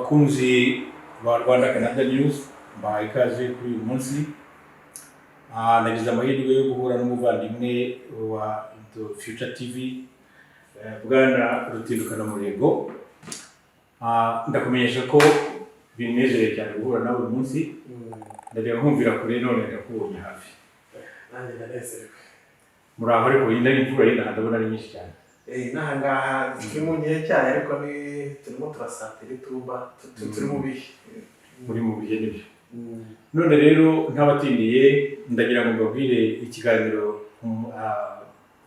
Bakunzi ba Rwanda Canada News, mbahaye ikaze kuri uyu munsi. Nagize amahirwe yo guhura n'umuvandimwe wa The Future TV, Bwana Rutindukana Murego. Ndakumenyesha ko binezereye cyane guhura nawe uyu munsi. Ndajya nkumvira kure, none ndakubonye hafi. Nanjye ndanezerewe. Muraho? Ariko yenda imvura yenda ndabona ari nyinshi cyane. N'aha ngaha turi mu gihe cyayo, ariko ni turimo turasatira itumba, turi mu bihe. Muri mu bihe, nibyo. None rero ntabatindiye, ndagira ngo mbabwire ikiganiro,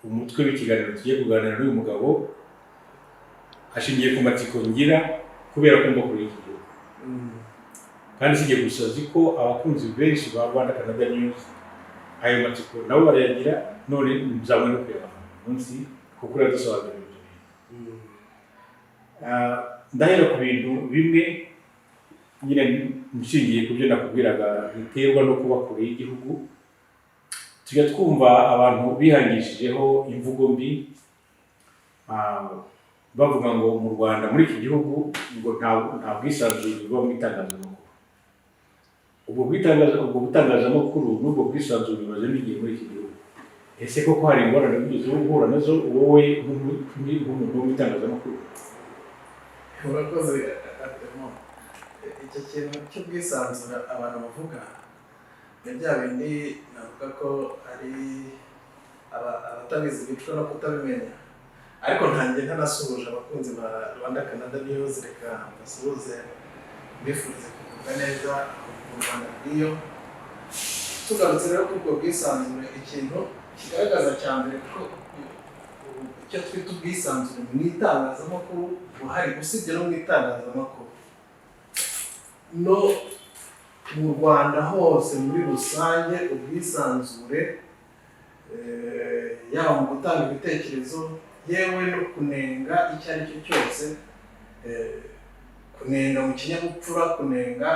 umutwe w'ikiganiro tugiye kuganira n'uyu mugabo ashingiye ku matsiko ngira kubera ko mba kure y'iki gihugu, kandi si jye gusa, nzi ko abakunzi benshi ba Rwanda Canada News ayo matsiko nabo barayagira. None nzabona no kuyabaha uyu munsi kuko uradusobanurira ibyo bintu. Ndahera ku bintu bimwe nyine nshingiye ku byo nakubwiraga biterwa no kuba kure y'igihugu. Tujya twumva abantu bihangishijeho imvugo mbi, bavuga ngo mu Rwanda, muri iki gihugu, ngo nta bwisanzure buba mu itangazamakuru. Ubwo butangazamakuru n'ubwo bwisanzure bimazemo igihe muri iki gihugu. Ese koko hari ingorane wigeze uhura nazo wowe nk'umuntu wo mu itangazamakuru? Urakoze, Ademo. Icyo kintu cy'ubwisanzure abantu bavuga ni bya bindi navuga ko ari abatabizi bicwa no kutabimenya. Ariko ntange ntanasuhuje abakunzi ba Rwanda Canada News, reka mbasuhuze, mbifurize kugubwa neza mu Rwanda rw'iyo. Tugarutse rero kuri ubwo bwisanzure, ikintu kigaragaza cya mbere ko icyo twita ubwisanzure mu itangazamakuru buhari, usibye no mu itangazamakuru, no mu Rwanda hose muri rusange, ubwisanzure, yaba mu gutanga ibitekerezo, yewe no kunenga icyo ari cyo cyose, kunenga mu kinyabupfura, kunenga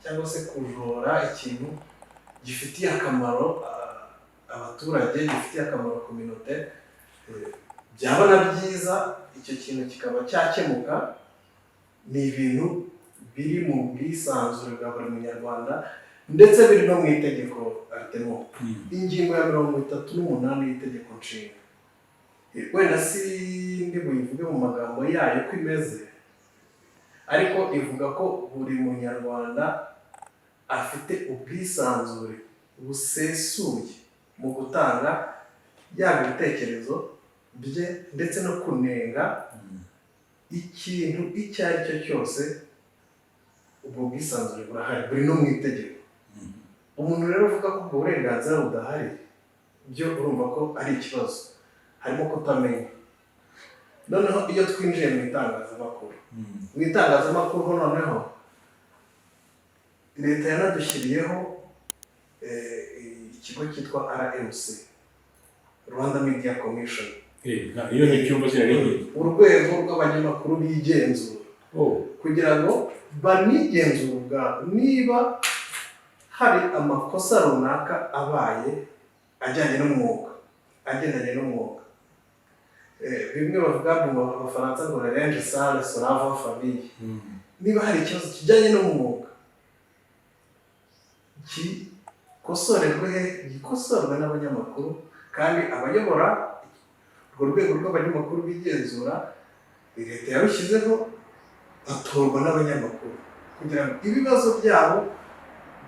cyangwa se kujora ikintu gifitiye akamaro abaturage, gifitiye akamaro communauté, byaba na byiza icyo kintu kikaba cyakemuka, ni ibintu biri mu bwisanzure bwa buri munyarwanda, ndetse biri no mu itegeko. Aritemo ingingo ya 38 y'itegeko nshinga. Wenda si ndi buyivuge mu magambo yayo uko imeze, ariko ivuga ko buri munyarwanda afite ubwisanzure busesuye mu gutanga yaba ibitekerezo bye ndetse no kunenga ikintu icyo ari cyo cyose. Ubwo bwisanzure burahari, buri no mu itegeko. Umuntu rero uvuga ko ubwo burenganzira budahari, byo urumva ko ari ikibazo, harimo kutamenya. Noneho iyo twinjiye mu itangazamakuru, mu itangazamakuru ho noneho leta yanadushyiriyeho ikigo cyitwa RMC, Rwanda Media Commission. Iyo ni icyumba sinari. Urwego rw'abanyamakuru bigenzura kugira ngo banigenzure ubwabo niba hari amakosa runaka abaye ajyanye n'umwuga, agendanye n'umwuga. Bimwe bavuga mu Bafaransa ngo "le linge sale se lave en famille". Niba hari ikibazo kijyanye n'umwuga, gikosorerwe he? Gikosorwe n'abanyamakuru. Kandi abayobora urwo rwego rw'abanyamakuru bigenzura, leta yarushyizeho, batorwa n'abanyamakuru kugira ngo ibibazo byabo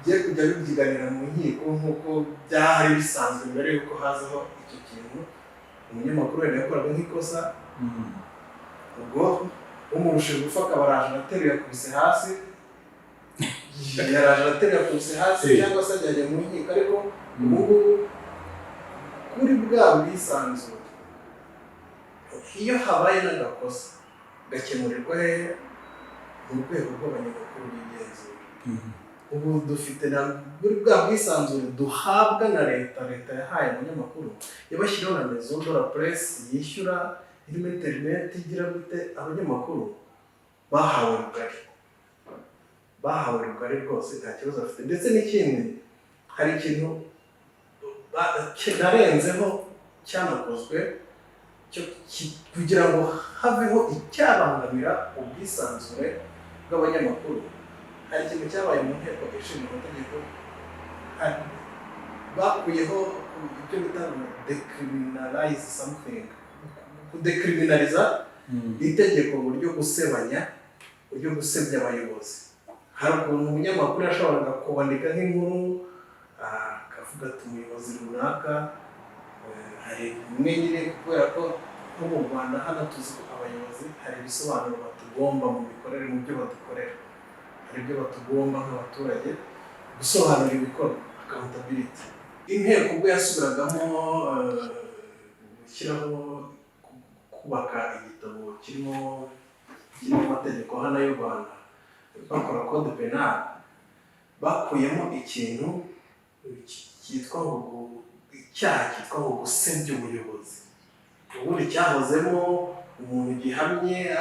bye kujya bibyiganira mu nkiko nk'uko byari bisanzwe mbere y'uko hazaho icyo kintu. Umunyamakuru wenda yakoraga nk'ikosa, ubwo umurusha ingufu akaba araje arateruye akubise hasi, yaraje arateruye akubise hasi, cyangwa se ajyanye mu nkiko. Ariko ubu ngubu kuri bwa bwisanzure, iyo habaye n'agakosa gakemurirwa hehe? Mu rwego rw'abanyamakuru bigenzura. Ubu dufite na buri bwa bwisanzure duhabwa na leta. Leta yahaye abanyamakuru, yabashyiriyeho na maison de la presse yishyura, irimo interineti, igira gute. Abanyamakuru bahawe rugari, bahawe rugari rwose, nta kibazo bafite. Ndetse n'ikindi, hari ikintu narenzeho cyanakozwe cyo kugira ngo haveho icyabangamira ubwisanzure. bw'abanyamakuru. Hari ikintu cyabaye mu Nteko Ishinga Amategeko, bakuyeho ibyo bita ngo decriminalize something, kudecriminaliza itegeko mu buryo gusebanya, buryo gusebya abayobozi. Hari ukuntu umunyamakuru yashoboraga kwandika nk'inkuru, akavuga ati umuyobozi runaka, hari bimwe nyine, kubera ko nko mu Rwanda hano tuzi ko abayobozi hari ibisobanuro batugomba mu mikorere, mu byo badukorera, hari ibyo batugomba nk'abaturage gusobanura ibikorwa, accountability. Inteko ubwo yasubiragamo gushyiraho, kubaka igitabo kirimo amategeko hano y'u Rwanda, bakora code pénal, bakuyemo ikintu cyitwa ngo icyaha cyitwa ngo gusebya ubuyobozi. Ubundi cyahozemo, umuntu gihamye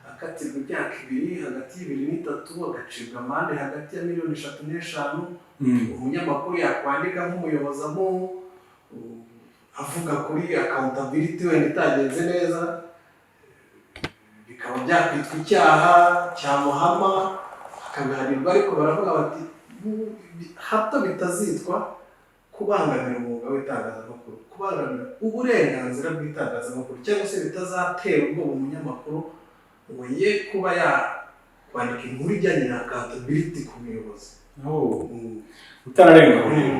akatirwa imyaka 2, hagati y'2 n'3, agacibwa amande hagati ya miliyoni 3 n'5. Umunyamakuru yakwandika nk'umuyobozi avuga kuri accountability wenda itagenze neza, bikaba byakwitwa icyaha cyamuhama akabihanirwa. Ariko baravuga bati hato bitazitwa kubangamira umwuga w'itangazamakuru, kubangamira uburenganzira bw'itangazamakuru, cyangwa se bitazatera ubwoba umunyamakuru ngo ye kuba yakwandika inkuru ijyanye na accountability ku muyobozi. Oh, utararenga aho rero,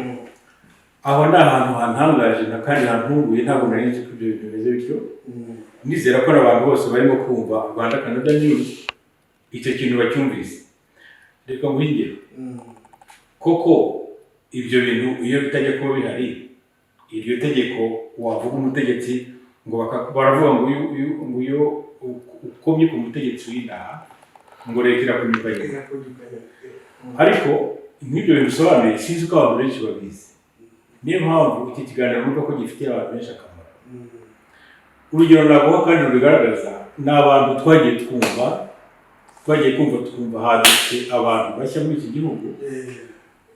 aho ni ahantu hantangaje na kandi hantunguye. Ntabwo nari nzi ko ibyo bintu bimeze bityo. Nizera ko n'abantu bose barimo kumva Rwanda Canada News icyo kintu bacyumvise. Reka nguhe ingero. Koko ibyo bintu iyo bitajya kuba bihari, iryo tegeko, wavuga umutegetsi ngo baravuga ngo ngo iyo ukomye ku mutegetsi w'inaha, ngo leta irakunyeganyega. Ariko nk'ibyo bintu bisobanuye, sinzi ko abantu benshi babizi. Niyo mpamvu iki kiganiro numva ko gifitiye abantu benshi akamaro. Urugero naguha kandi rubigaragaza ni abantu twagiye twumva, twagiye kumva twumva hadutse abantu bashya muri iki gihugu.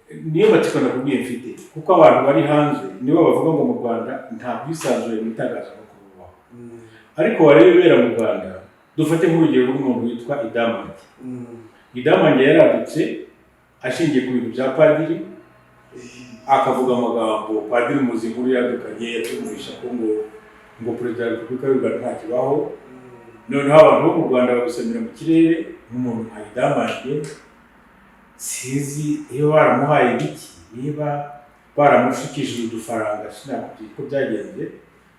Niyo matsiko nakubwiye mfite, kuko abantu bari hanze nibo bavuga ngo mu Rwanda nta bwisanzure mu itangazamakuru bubaho. Ariko wareba ibibera mu Rwanda, dufate nk'urugero rw'umuntu witwa Idamange. Idamange yaradutse ashingiye ku bintu bya padiri, akavuga amagambo. Padiri muzi inkuru yadukanye, yatumvisha ko ngo perezida wa Repubulika y'u Rwanda ntakibaho. Noneho abantu bo mu Rwanda babisamira mu kirere nk'umuntu nka Idamange. Sinzi iyo baramuhaye ibiki, niba baramushukishije udufaranga, sinakubwira uko byagenze,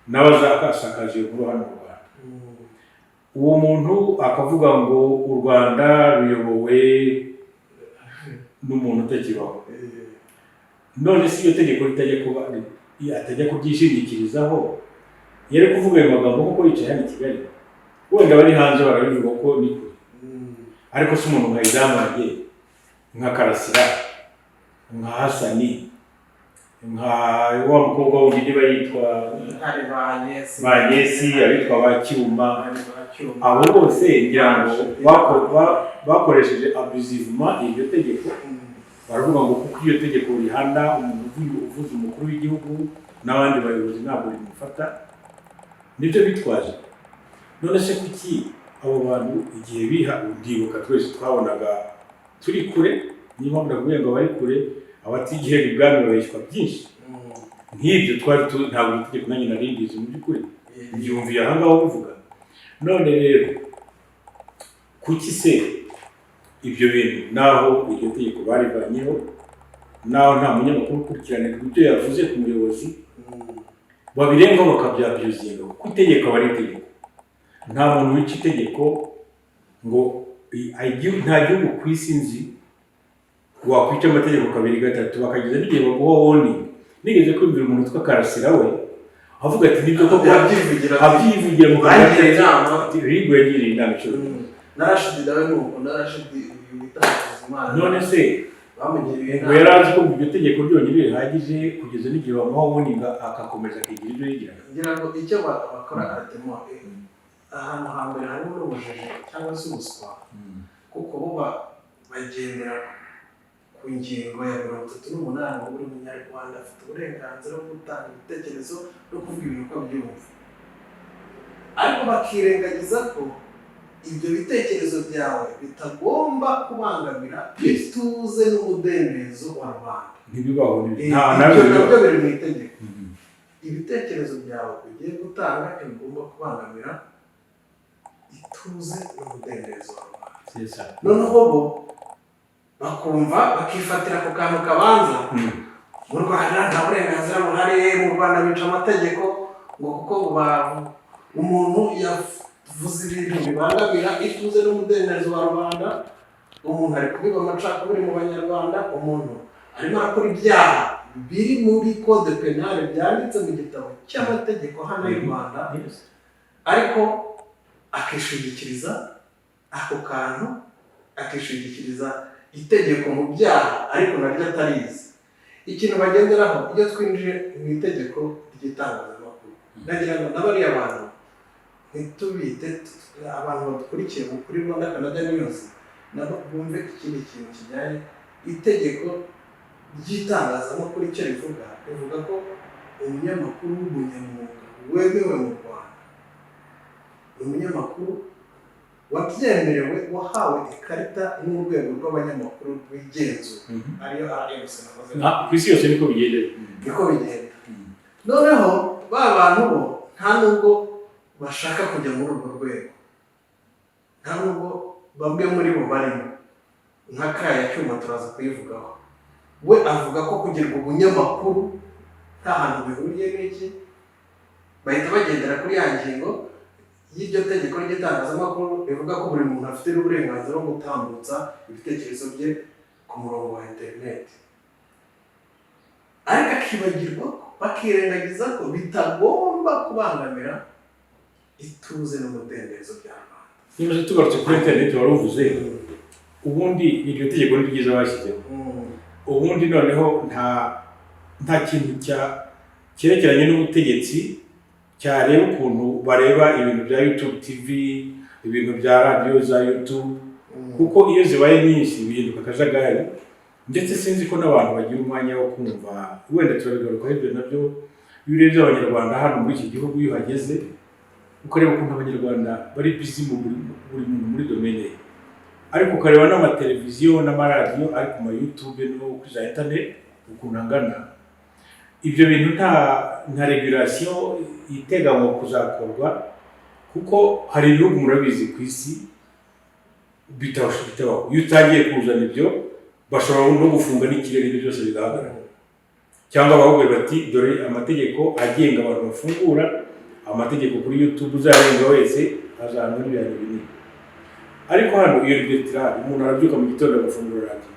nawe azakasakaje iyo nkuru hano mu Rwanda. Uwo muntu akavuga ngo u Rwanda ruyobowe n'umuntu utakibaho. None si iyo tegeko ritajya kuba, atajya kubyishingikirizaho, yari kuvuga ayo magambo kuko yicaye hano i Kigali? Wenda bari hanze barabivuga ko ni kure, ariko si umuntu nka Idamange, nka Karasira, nka Hasani, nka wa mukobwa wundi niba yitwa Hari ba Agnès. Ba Agnès, abitwa ba Cyuma. Hari ba Cyuma. Abo bose ngira ngo bakoresheje abusivement iryo tegeko. Baravuga ngo kuko iryo tegeko rihana umuntu uvuze umukuru w'igihugu n'abandi bayobozi, ntabwo rimufata. Nibyo bitwaje. None se kuki abo bantu igihe biha, ndibuka twese twabonaga turi kure, niyo mpamvu nakubwiye ngo abari kure, abatigera ibwami babeshywa byinshi nk'ibyo. Twari ntabwo iri tegeko nanjye nari ndizi mu by'ukuri, mbyumviye aha ngaho bivuga. None rero kuki se ibyo bintu, naho iryo tegeko barivanyeho, naho nta munyamakuru ukurikiranirwa ibyo yavuze ku muyobozi, babirengaho bakabyabusinga? Kuko itegeko aba ari itegeko, nta muntu wica itegeko ngo nta gihugu ku isi nzi wakwica amategeko kabiri, gatatu, bakageza n'igihe baguha warning. Nigeze kumvira umuntu witwa Karasira, we avuga ati nibyo koko. Yabyivugira. Abyivugira mu kanwa. Bangiriye inama. Ati RIB yagiriye inama inshuro. Na Rashidi nawe ni uko, na Rashidi uyu wita Hakuzimana. None se bamugiriye ngo inama. Yari azi ko iryo tegeko ryonyine rihagije kugeza n'igihe bamuha warning, agakomeza akigira ibyo yigiraga. Ngira ngo icyo bakora aratemo ahantu hambere harimo n'ubujiji cyangwa se ubuswa, kuko bo bagendera ku ngingo ya 38 ngo buri munyarwanda afite uburenganzira bwo gutanga ibitekerezo no kuvuga ibintu uko abyumva, ariko bakirengagiza ko Ibyo bitekerezo byawe bitagomba kubangamira Yes. ituze n'umudendezo wa rubanda. Ntibibaho. Nta Ibyo nabyo nabyo bibaho. Biri mu itegeko. Ibitekerezo byawe ugiye gutanga ntibigomba kubangamira ituze n'umudendezo wa rubanda. C'est ça. Noneho bo bakumva bakifatira ku kantu kabanza: mu Rwanda nta burenganzira buhari, mu Rwanda bica amategeko, ngo kuko ngo umuntu yavuze ibintu bibangamira ituze n'umudendezo wa rubanda, umuntu ari kubiba amacakubiri mu Banyarwanda, umuntu arimo arakora ibyaha biri muri code pénal byanditse mu gitabo cy'amategeko hano y'u Rwanda, ariko akishingikiriza ako kantu, akishingikiriza itegeko mu byaha, ariko naryo atarizi. Ikintu bagenderaho iyo twinjiye mu itegeko ry'itangazamakuru, ndagira ngo n'abariya bantu ntitubite abantu badukurikiye mu kuri Rwanda Canada News nabo bumve ikindi kintu kijyanye itegeko ry'itangazamakuru. Icyo rivuga, rivuga ko umunyamakuru w'umunyamwuga wemewe mu Rwanda ni umunyamakuru wabyemerewe, wahawe ikarita n'urwego rw'abanyamakuru rwigenzura, ariyo RMC nahoze. Ku isi yose niko bigenda. Niko bigenda. Noneho ba bantu bo nta nubwo bashaka kujya muri urwo rwego, nta nubwo bamwe muri bo barimo, nka kaya cyuma turaza kuyivugaho. We avuga ko kugirwa ubunyamakuru nta hantu bihuriye n'iki. Bahita bagendera kuri ya ngingo y'iryo tegeko ry'itangazamakuru rivuga ko buri muntu afite n'uburenganzira bwo gutambutsa ibitekerezo bye ku murongo wa interineti, ariko akibagirwa ko, bakirengagiza ko bitagomba kubangamira ituze n'umudendezo bya rubanda. Niba se tugarutse kuri interineti wari uvuze, ubundi iryo tegeko ni ryiza bashyizeho. Ubundi noneho nta kintu cya cyerekeranye n'ubutegetsi cyareba ukuntu bareba ibintu bya YouTube TV, ibintu bya radiyo za YouTube, kuko iyo zibaye nyinshi bihinduka akajagari. Ndetse sinzi ko n'abantu bagira umwanya wo kumva. Wenda turabigarukaho ibyo nabyo. Iyo urebye Abanyarwanda hano muri iki gihugu, iyo uhageze ukareba ukuntu Abanyarwanda bari busy mu buri muntu muri domaine ye, ariko ukareba n'amateleviziyo n'amaradiyo ari ku ma YouTube no kuri za internet ukuntu angana, ibyo bintu nta regulation iteganywa kuzakorwa, kuko hari ibihugu murabizi ku isi bitabaho. Iyo utangiye kuzana ibyo, bashobora no gufunga n'ikirere, ibyo byose bigahagarara, cyangwa bakubwira bati: "Dore amategeko agenga abantu bafungura amategeko kuri YouTube, uzarenga wese azahanwa n'ibihano binini." Ariko hano iyo liberté irahari. Umuntu arabyuka mu gitondo agafungura radiyo,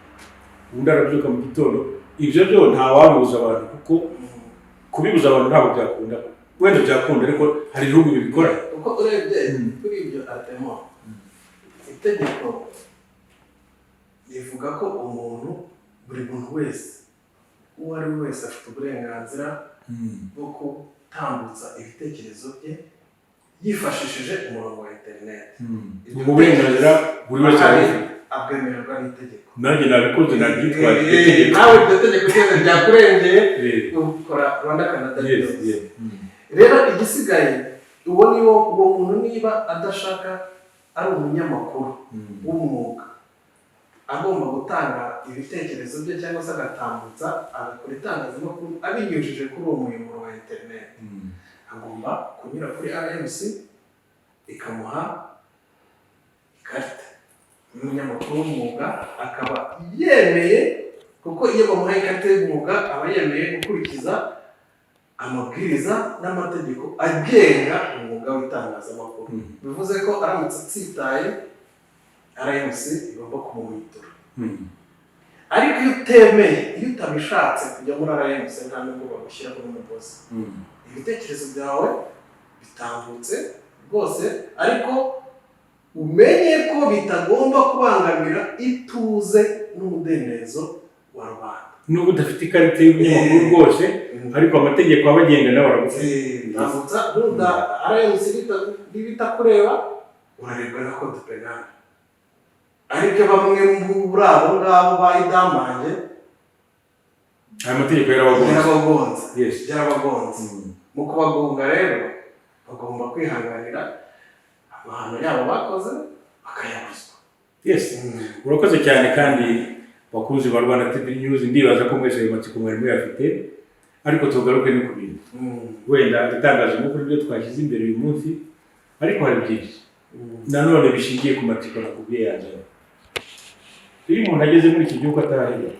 undi arabyuka mu gitondo. Ibyo byo nta wabibuza abantu, kuko kubibuza abantu ntabwo byakunda. Wenda byakunda, ariko hari ibihugu bibikora. Kuko urebye kuri ibyo atemo, itegeko rivuga ko umuntu, buri muntu wese, uwo ari we wese, afite uburenganzira bwo gutambutsa ibitekerezo bye yifashishije umurongo wa interineti. Ubwo burenganzira buri wese arabufite. Abwemererwa n'itegeko. Nanjye nabikoze, naryitwaje iryo tegeko. Nawe iryo tegeko ryose ryakurengeye, ukora Rwanda Canada News. Rero igisigaye, uwo ni wo uwo muntu niba adashaka, ari umunyamakuru w'umwuga, agomba gutanga ibitekerezo bye cyangwa se agatambutsa, agakora itangazamakuru abinyujije kuri uwo muyoboro wa interineti, agomba kunyura kuri RMC ikamuha ikarita y'umunyamakuru w'umwuga, akaba yemeye, kuko iyo bamuhaye ikarita y'umwuga aba yemeye gukurikiza amabwiriza n'amategeko agenga umwuga w'itangazamakuru. Bivuze ko aramutse atsitaye, RMC igomba kumuhwitura. Ariko iyo utemeye, iyo utabishatse kujya muri RMC, nta nubwo bagushyiraho n'umugozi. Ibitekerezo byawe bitambutse rwose, ariko umenye ko bitagomba kubangamira ituze n'umudendezo wa rubanda. Nubwo udafite ikarita y'umunyamakuru rwose, ariko amategeko abagenga nawe aragufata. Tambutsa nuda RMC niba itakureba, urarebwa na code pénal, aribyo bamwe muri abo ngabo bayidamange. Aya mategeko yarabagonze. Yarabagonze. Byarabagonze. Mu kubagonga rero, bagomba kwihanganira amategeko. Amahano yabo bakoze bakayabuzwa. Yes, urakoze cyane. Kandi bakunzi ba Rwanda TV News, ndibaza ko mwese ayo matsiko mwari muyafite, ariko tugaruke no ku bintu wenda itangazamakuru ryo twashyize imbere uyu munsi, ariko hari byinshi nanone bishingiye ku matsiko nakubwiye yazanye. Iyo umuntu ageze muri iki gihugu atahira,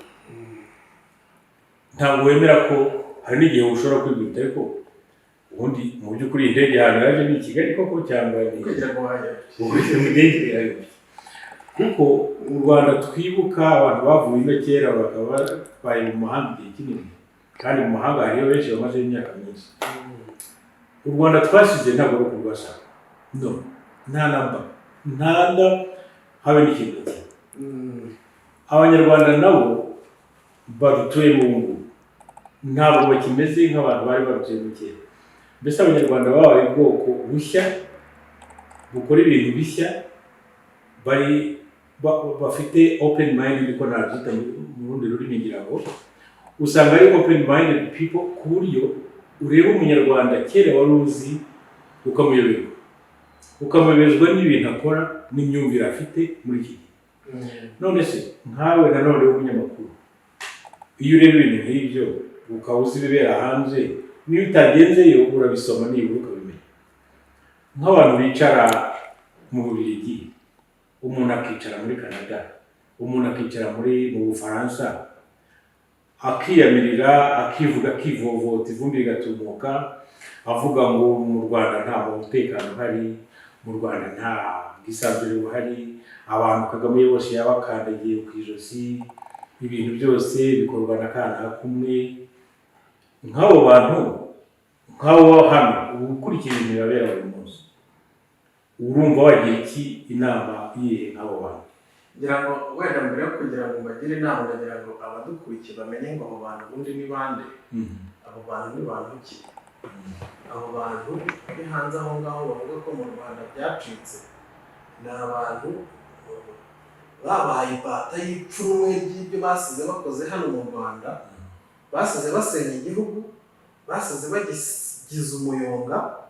ntabwo wemera ko hari n'igihe ushobora kwibwira, ariko ubundi mu by'ukuri iyi ndege ahantu yaje ni i Kigali koko cyangwa ni kugira ngo wajya uburyo indege yayobye? Kuko u Rwanda twibuka, abantu bavuye ino kera bakaba babaye mu mahanga igihe kinini, kandi mu mahanga hariyo benshi bamaze imyaka myinshi, u Rwanda twasize ntabwo ari uku rwasanga. No, nta namba, nta na habe n'ikintu na kimwe. Abanyarwanda nabo badutuyemo ubu ngubu ntabwo bakimeze nk'abantu bari badutuyemo kera. Mbese Abanyarwanda babaye ubwoko bushya bukora ibintu bishya, bari bafite open mind, niko nabyita mu rundi rurimi. Ngira ngo usanga ari open minded people, ku buryo ureba Umunyarwanda kera wari uzi ukamuyoberwa, ukamuyoberwa n'ibintu akora n'imyumvire afite muri iki gihe. None se nkawe nanone w'umunyamakuru, iyo ureba ibintu nk'ibyo ukaba uzi ibibera hanze, niyo utagenzeyo urabisoma nibura ukabimenya. Nk'abantu bicara mu Bubiligi, umuntu akicara muri Canada, umuntu akicara mu Bufaransa, akiyamirira, akivuga, akivovota, ivumbi rigatumuka, avuga ngo mu Rwanda nta mutekano uhari, mu Rwanda nta bwisanzure buhari, abantu Kagame bose yabakandagiye ku ijosi, ibintu byose bikorwa na kanaka kumwe. Nk'abo bantu, nk'abo hano uba ukurikira ibintu bibabera buri munsi, urumva wagira iki, inama iyihe nk'abo bantu? Ngira ngo wenda mbere yo kugira ngo mbagire inama, ndagira ngo abadukurikiye bamenye ngo abo bantu ubundi ni bande, abo bantu ni bantu ki? Abo bantu bari hanze aho ngaho bavuga ko mu Rwanda byacitse ni abantu babaye imbata y'ipfunwe ry'ibyo basize bakoze hano mu Rwanda. Basize basenya igihugu, basize bagize umuyonga,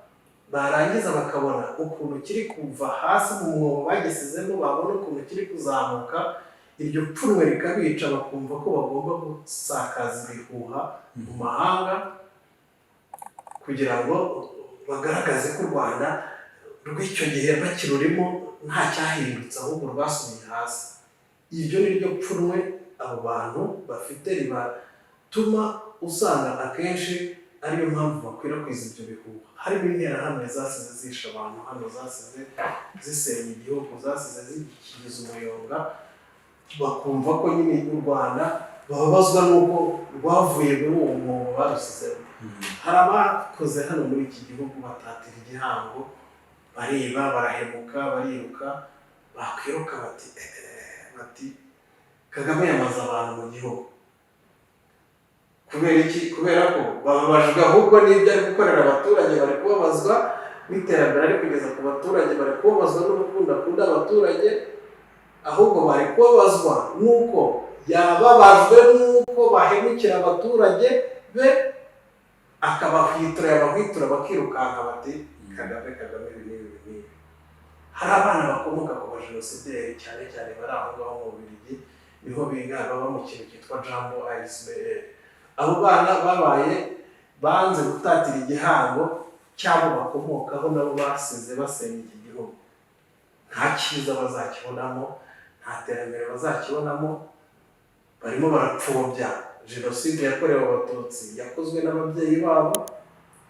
barangiza bakabona ukuntu kiri kuva hasi mu mwobo bagisizemo, babona ukuntu kiri kuzamuka, iryo pfunwe rikabica, bakumva ko bagomba gusakaza ibihuha mu mahanga kugira ngo bagaragaze ko u Rwanda rw'icyo gihe bakirurimo nta cyahindutse, ahubwo rwasubiye hasi. Iryo ni ryo pfunwe abo bantu bafite ribatuma usanga akenshi ariyo mpamvu bakwirakwiza ibyo bihuha. Harimo Interahamwe zasize zishe abantu hano, zasize zisenya igihugu, zasize zikigize umuyonga, bakumva ko nyine u Rwanda bababazwa n'uko rwavuye muri uwo mwobo barusizemo. Hari abakoze hano muri iki gihugu batatira igihango, bariba, barahemuka, bariruka, bakwiruka bati bati "Kagame yamaze abantu mu gihugu." Kubera iki? Kubera ko bababajwe ahubwo n'ibyo ari gukorera abaturage, bari kubabazwa n'iterambere ari kugeza ku baturage, bari kubabazwa n'urukundo akunda abaturage. Ahubwo bari kubabazwa n'uko yababajwe n'uko bahemukira abaturage be, akabahwitura, yabahwitura bakirukanka bati "Kagame, Kagame, ibi n'ibi, ibi n'ibi." Hari abana bakomoka ku bajenosideri, cyane cyane bari aho ngaho mu Bubiligi, niho biga, baba mu kintu cyitwa Jambo ASBL. Abo bana babaye banze gutatira igihango cy'abo bakomokaho nabo basize basenya iki gihugu. Nta cyiza bazakibonamo, nta terambere bazakibonamo. Barimo barapfobya jenoside yakorewe Abatutsi yakozwe n'ababyeyi babo,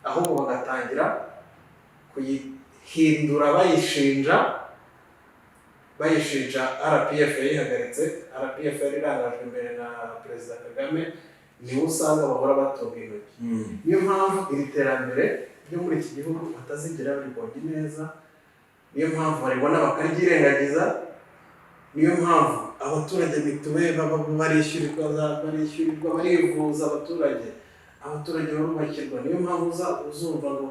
ahubwo bagatangira kuyihindura, bayishinja RPF yayihagaritse. RPF yari irangajwe imbere na Perezida Kagame, niwe usanga bahora batunga intoki. Niyo mpamvu iri terambere ryo muri iki gihugu batazigera baribonye neza, niyo mpamvu baribona bakaryirengagiza, niyo mpamvu abaturage mituweli baba barishyurirwa, barivuza, abaturage barubakirwa. Niyo mpamvu uzumva ngo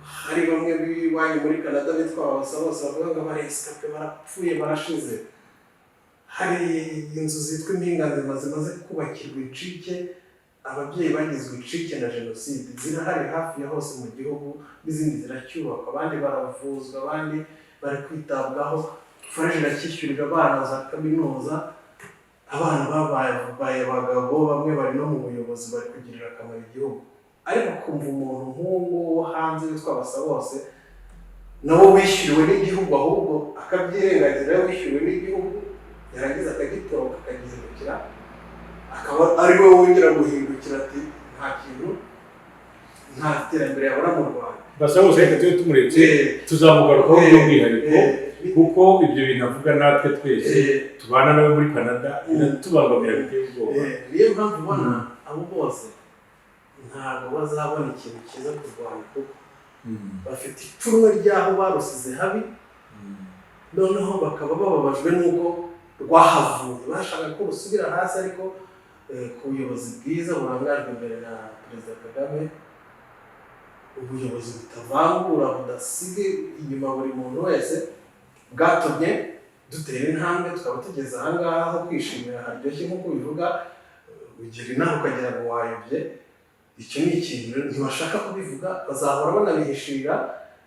hari bamwe b'iwanyu muri Canada bitwa Abasa bose bavuga ngo abarescapés barapfuye, barashize. Hari inzu zitwa Impinganzima zimaze kubakirwa incike. Ababyeyi bagizwe incike na jenoside zirahari hafi ya hose mu gihugu, n'izindi ziracyubakwa, abandi baravuzwa, abandi bari kwitabwaho. FARG iracyishyurira abana za kaminuza, abana babaye abagabo, bamwe bari no mu buyobozi, bari kugirira akamaro igihugu. Ariko kumva umuntu nk'uwo nguwo wo hanze witwa Basabose, nawe wishyuriwe n'igihugu, ahubwo akabyirengagiza, we wishyuriwe n'igihugu, yarangiza akagitoroka, akagihindukira, akaba ari we wongera guhindukira ati nta kintu, nta terambere yabona mu Rwanda. Basabose reka tube tumuretse, tuzamugarukaho by'umwihariko, kuko ibyo bintu avuga natwe twese tubana nawe muri Canada biratubangamira biteye ubwoba. Niyo mpamvu ubona abo bose ntabwo bazabona ikintu cyiza ku Rwanda, kuko bafite ipfunwe ry'aho barusize habi, noneho bakaba bababajwe n'uko rwahavuye. Bashaka ko rusubira hasi, ariko ku buyobozi bwiza burangajwe imbere na Perezida Kagame, ubuyobozi butavangura, budasiga inyuma buri muntu wese, bwatumye dutera intambwe tukaba tugeze ahangaha ho kwishimira haryoshye. Nk'uko bivuga, ugera inaha ukagira ngo wayobye. Icyo ni ikintu rero ntibashaka kubivuga, bazahora banabihishira,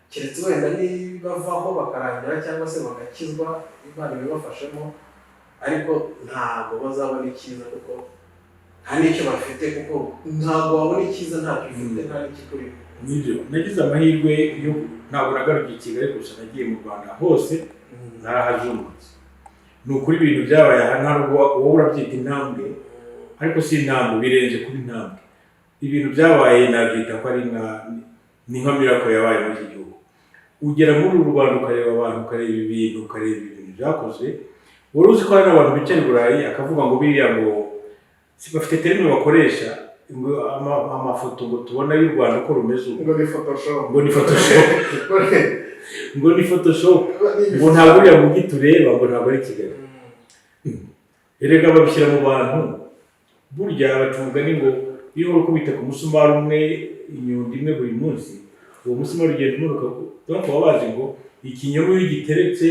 keretse wenda nibavaho bakarangira cyangwa se bagakizwa, Imana ibibafashemo. Ariko ntabwo bazabona icyiza kuko nta n'icyo bafite, kuko ntabwo wabona icyiza ntacyo ufite, nta n'ikikurimo. Nibyo, nagize amahirwe yo ntabwo nagarukiye i Kigali gusa, nagiye mu Rwanda hose, narahazungurutse. Ni ukuri ibintu byabaye aha ntabwo wowe urabyita intambwe, ariko si intambwe, birenze kuba intambwe. Ibintu byabaye nabyita ko ari nka ni nka miracle yabaye muri iki gihugu. Ugera muri uru Rwanda ukareba abantu, ukareba ibintu, ukareba ibintu byakozwe. Wari uzi ko hari n'abantu bicara i Burayi akavuga ngo biriya, ngo si bafite terme bakoresha, ngo amafoto ngo tubona y'u Rwanda uko rumeze ubu, ngo ni Photoshop. Ngo ni Photoshop, ngo ni Photoshop, ngo ntabwo uriya mujyi tureba, ngo ntabwo ari Kigali. Erega babishyira mu bantu. Burya baca umugani ngo iyo uhora ukubita ku musumari umwe inyundo imwe buri munsi, uwo musumari ugenda umanuka. Donc baba bazi ngo ikinyoma iyo ugiteretse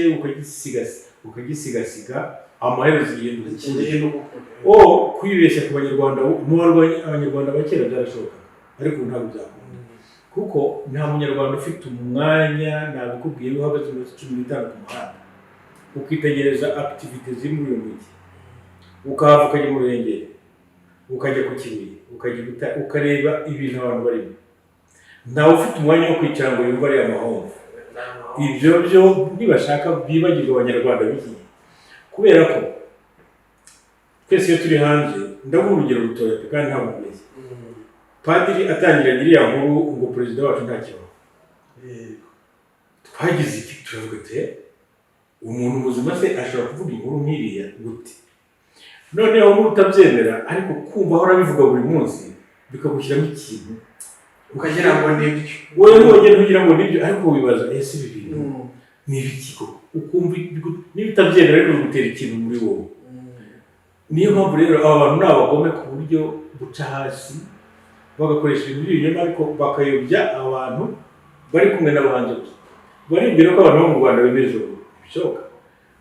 ukagisigasiga, amaherezo ugenda ukuri. O kwibeshya ku Banyarwanda, mu barwanya Abanyarwanda ba kera byarashobokaga, ariko ubu ntabwo byakunda, kuko nta Munyarwanda ufite umwanya. Nabikubwiye, iyo uhagaze iminota 15 ku muhanda ukitegereza activités ziri muri uyu mujyi, ukahava ukajya mu Ruhengeri, ukajya ku Kibuye, ukajya i Butare, ukareba ibintu abantu barimo, ntawe ufite umwanya wo kwicara ngo yumve ariya mahomvu. Ibyo byo nibashaka bibagirwa Abanyarwanda b'iki gihe, kubera ko twese iyo turi hanze, ndaguha urugero rutoya pe, kandi ntabwo mbeshya. Padiri atangira iriya nkuru ngo perezida wacu nta kibaho, twagize iki, turavuga tuti: "Umuntu muzima se ashobora kuvuga inkuru nk'iriya gute?" Noneho niba utabyemera, ariko kumva ahora abivuga buri munsi bikagushyiramo ikintu, ukagira ngo nibyo. Wowe ntugende ugira ngo nibyo, ariko wibaza: ese ibi bintu ni ibiki koko? Ukumva niba utabyemera, ariko bigutera ikintu muri wowe. Niyo mpamvu rero aba bantu ni abagome ku buryo buca hasi, bagakoresha ibintu by'ibinyoma, ariko bakayobya abantu bari kumwe n'abo hanze gusa. Baribwira ko abantu bo mu Rwanda bemera izo nkuru. Ntibishoboka.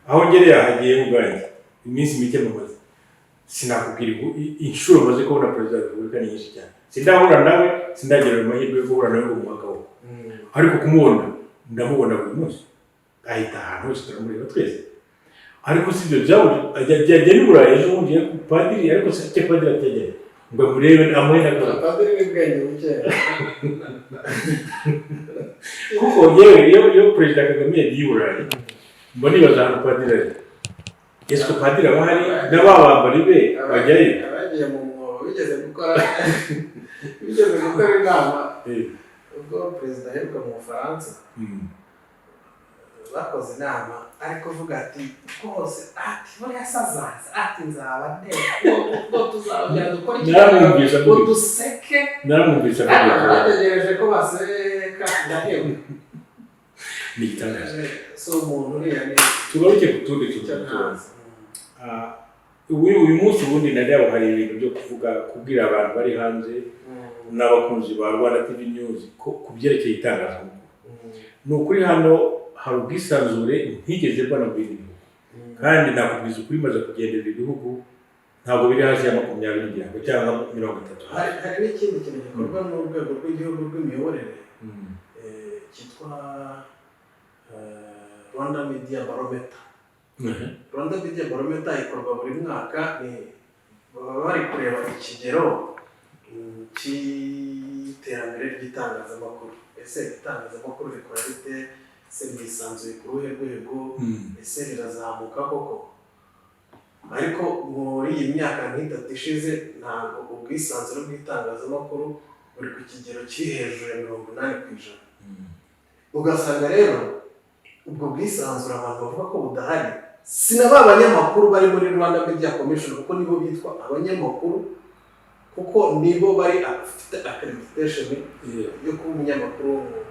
Aho ngereye hagiye ubwanjye iminsi mike mumaze, sinakubwira inshuro maze kubona perezida wa repubulika, ni nyinshi cyane. Sindahura nawe, sindagira ayo mahirwe yo guhura nawe ngo muhe akaboko, ariko kumubona ndamubona buri munsi, ahita ahantu hose turamureba twese. Ariko si ibyo byabuje ajya i Burayi ejo bundi yari ku padiri, ariko se icyo padiri atajyayo ngo amurebe, amuhe n'akaboko? Padiri n'ubwenge buke. Kuko yewe iyo Perezida Kagame yagiye i Burayi, mba nibaza ahantu padiri ari. Ese ko padiri aba ahari na ba bambari be bajyayo? Abagiye mu mwobo bigeze gukora inama ubwo perezida aheruka mu Bufaransa, bakoze inama, ariko uvuga ati rwose, ati buriya se azaza, ati nzaba nteko ubwo tuzongera dukora Naramwumvise ikiganiro ngo avuga. duseke. Naramwumvise avuga ibyo. Bategereje ko baseka ndaheba. Ni igitangaza. Si umuntu uriya ni Tugaruke ku tundi tuntu icyo dutoya. ntazi. Ah, uyu munsi ubundi nari hari ibintu byo kuvuga, kubwira abantu bari hanze n'abakunzi ba Rwanda TV News ko ku byerekeye itangazamakuru. Ni ukuri hano hari ubwisanzure ntigeze mbona mu bindi bihugu, kandi nakubwiza ukuri, maze kugendera ibihugu. Ntabwo biri hasi ya 20 ngira ngo, cyangwa 30. Hari n'ikindi kintu gikorwa n'urwego rw'igihugu rw'imiyoborere cyitwa Rwanda Media Barometer. Rwanda Media Barometer ikorwa buri mwaka, ni baba bari kureba ikigero cy'iterambere ry'itangazamakuru. Ese itangazamakuru rikora rite? Ese ryisanzuye ku ruhe rwego? Ese rirazamuka koko? Ariko muri iyi myaka nk'itatu ishize, ntabwo ubwisanzure bw'itangazamakuru buri ku kigero kiri hejuru ya 80%. Ugasanga rero ubwo bwisanzure abantu bavuga ko budahari si na ba banyamakuru bari muri Rwanda Media Commission, kuko nibo bitwa abanyamakuru, kuko nibo bari afite accreditation yo kuba umunyamakuru w'umwuga.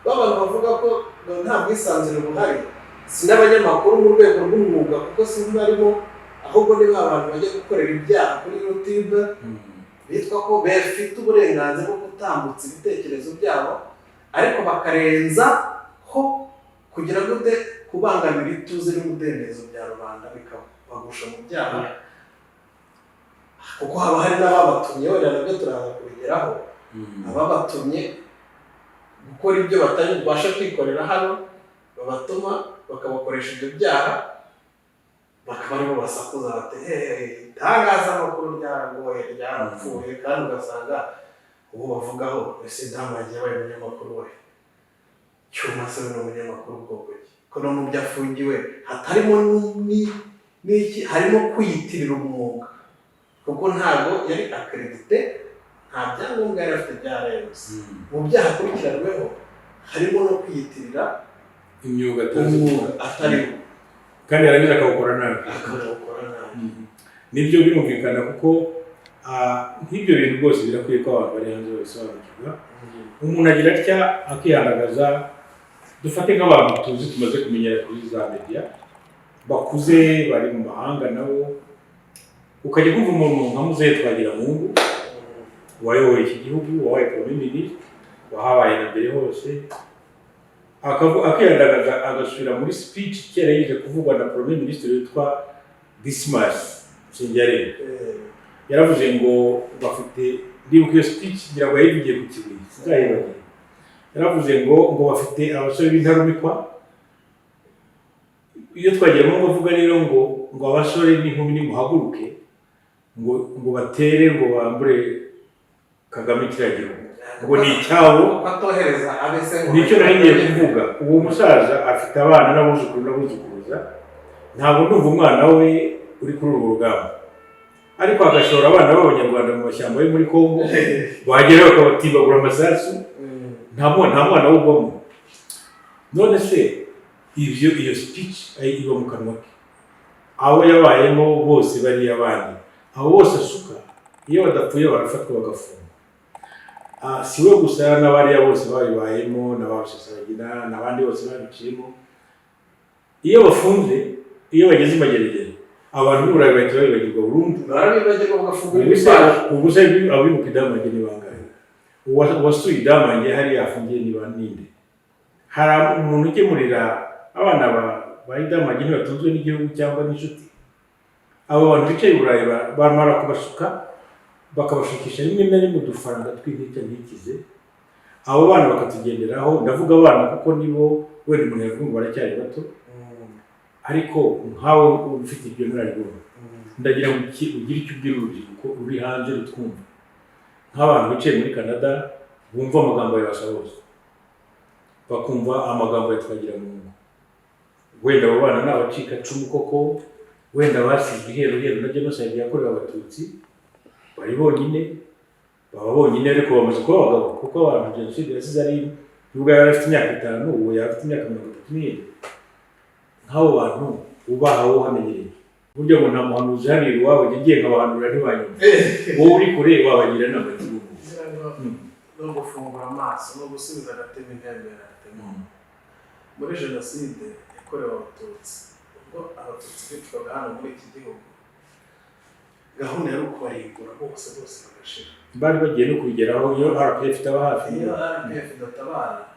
Ba bantu bavuga ko ngo nta bwisanzure buhari si n'abanyamakuru mu rwego rw'umwuga, kuko si barimo, ahubwo ni ba bantu bajya gukorera ibyaha kuri YouTube, bitwa ko bafite uburenganzira bwo gutambutsa ibitekerezo byabo, ariko bakarenza ho kugira gute? Kubangamira ituze n'umudendezo bya rubanda, bikabagusha mu byaha, kuko haba hari n'ababatumye. Wenda nabyo turaza kubigeraho, ababatumye gukora ibyo batari bubashe kwikorera hano, babatuma bakabakoresha ibyo byaha, bakaba aribo basakuza bati: "Hehe, itangazamakuru ryaragoye, ryarapfuye." Kandi ugasanga uwo bavugaho, ese Ndamage yabaye umunyamakuru we? Cyuma se we ni umunyamakuru bwoko ki, ko no mu byo afungiwe hatarimo n'iki, harimo kwiyitirira umwuga, kuko ntabwo yari accrédité, nta byangombwa yari afite bya RMC. Mu byaha akurikiranweho harimo no kwiyitirira imyuga atazi, umwuga atariwo, kandi yarangiza akawukora nabi. Akawukora nabi. Nibyo, birumvikana, kuko nk'ibyo bintu rwose birakwiye ko abantu bari hanze babisobanukirwa. Umuntu agira atya akihandagaza. Dufate nk'abantu tuzi, tumaze kumenyera kuri za media, bakuze, bari mu mahanga nabo, ukajya kumva umuntu nka Muzehe Twagiramungu wayoboye iki gihugu, wabaye premier ministre, wahabaye na mbere hose, akihandagaza agasubira muri speech kera yize kuvugwa na premier ministre witwa Dismas Nsengiyaremye. Yaravuze ngo bafite, ndibuka iyo speech, ngira ngo yayivugiye ku Kibuye, sinzayibagiwe. Yaravuze ngo bafite abasore b'intarumikwa. Iyo Twagiramungu avuga rero ngo abasore n'inkumi nimuhaguruke, ngo batere, ngo bambure Kagame kiriya gihugu, ngo ni icyabo. Ko atohereza abese ngo Nicyo nari ngiye kuvuga. Uwo musaza afite abana n'abuzukuru n'abuzukuruza. Ntabwo ndumva umwana we uri kuri urwo rugamba, ariko agashora abana b'Abanyarwanda mu mashyamba yo muri Congo, bagera bakabatimbagura amasasu. Nta mwana wugwamo. None se ibyo, iyo speech iba mu kanwa ke, abo yabayemo bose bariya bandi, abo bose asuka, iyo badapfuye barafatwa bagafungwa. Si we gusa, n'abariya bose babibayemo, na ba Rusesabagina n'abandi bose babiciyemo, iyo bafunze, iyo bageze i Mageragere, abantu b'i Burayi bahita babibagirwa burundu. Barabibagirwa, bagafungura Ubu se ibipaji. Ubu se abibuka Idamange ni bangahe? Uwasuye Idamange hariya afungiye ni ninde? Hari umuntu ugemurira abana ba Idamange? Ntibatunzwe n'igihugu cyangwa n'inshuti. Abo bantu bicaye i Burayi, bamara kubasuka, bakabashukisha rimwe na rimwe udufaranga tw'intica ntikize, abo bana bakatugenderaho. Ndavuga abana kuko nibo wenda umuntu yavuga ngo baracyari bato, ariko nkawe ufite ibyo nararibonye, ndagira ngo ugire icyo ubwira urubyiruko ruri hanze rutwumva, nk'abantu bicaye muri Canada bumva amagambo ya Basabose, bakumva amagambo ya Twagiramungu. Wenda abo bana ni abacikacumu koko, wenda basizwe iheruheru na jenoside yakorewe Abatutsi, bari bonyine, baba bonyine, ariko bamaze kuba abagabo, kuko abantu jenoside yasize ari nubwo yari afite imyaka 5, ubu yaba afite imyaka 37. Nk'abo bantu ubaha, wowe uhamenyereye, burya ngo nta muhanuzi hariya iwawe, njye ngiye nkabahanura ntibanyumve, wowe uri kure wabagira inama ki? Ngira ngo no gufungura amaso no gusubiza agatebe intembera agateme. Muri jenoside yakorewe Abatutsi, ubwo Abatutsi bicwaga hano muri iki gihugu, gahunda yari ukubarimbura bose bose bagashira. Bari bagiye no kubigeraho iyo RPF itaba hafi. Iyo RPF idatabara,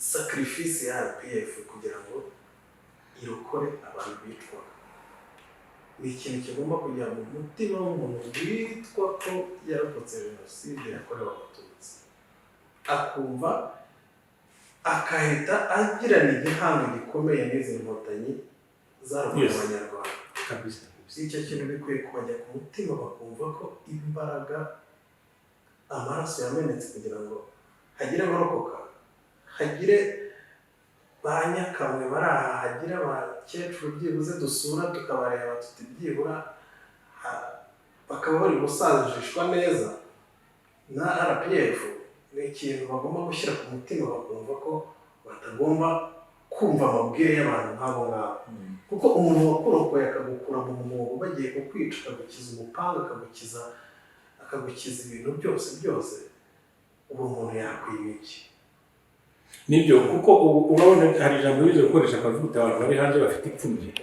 sacrifice ya RPF kugira ngo irokore abantu bicwaga. Ni ikintu kigomba kujya mu mutima w'umuntu witwa ko yarokotse Jenoside yakorewe Abatutsi, akumva akahita agirana igihango gikomeye n'izi Nkotanyi zarokoye Abanyarwanda. Kabisa kabisa. Icyo kintu bikwiye kubajya ku mutima, bakumva ko imbaraga, amaraso yamenetse kugira ngo hagire abarokoka, hagire ba nyakamwe bari aha, hagire abakecuru byibuze dusura tukabareba tuti byibura bakaba bari gusazishwa neza na RPF. Ni ikintu bagomba gushyira ku mutima, bakumva ko batagomba kumva amabwire y'abantu nk'abo ngabo, kuko umuntu wakurokoye akagukura mu mwobo bagiye kukwica, akagukiza umupanga, akagukiza ibintu byose byose, uwo muntu yakwima iki? Nibyo, kuko ubu urabona hari ijambo bize gukoresha akavuga uti abantu bari hanze bafite ipfunwe.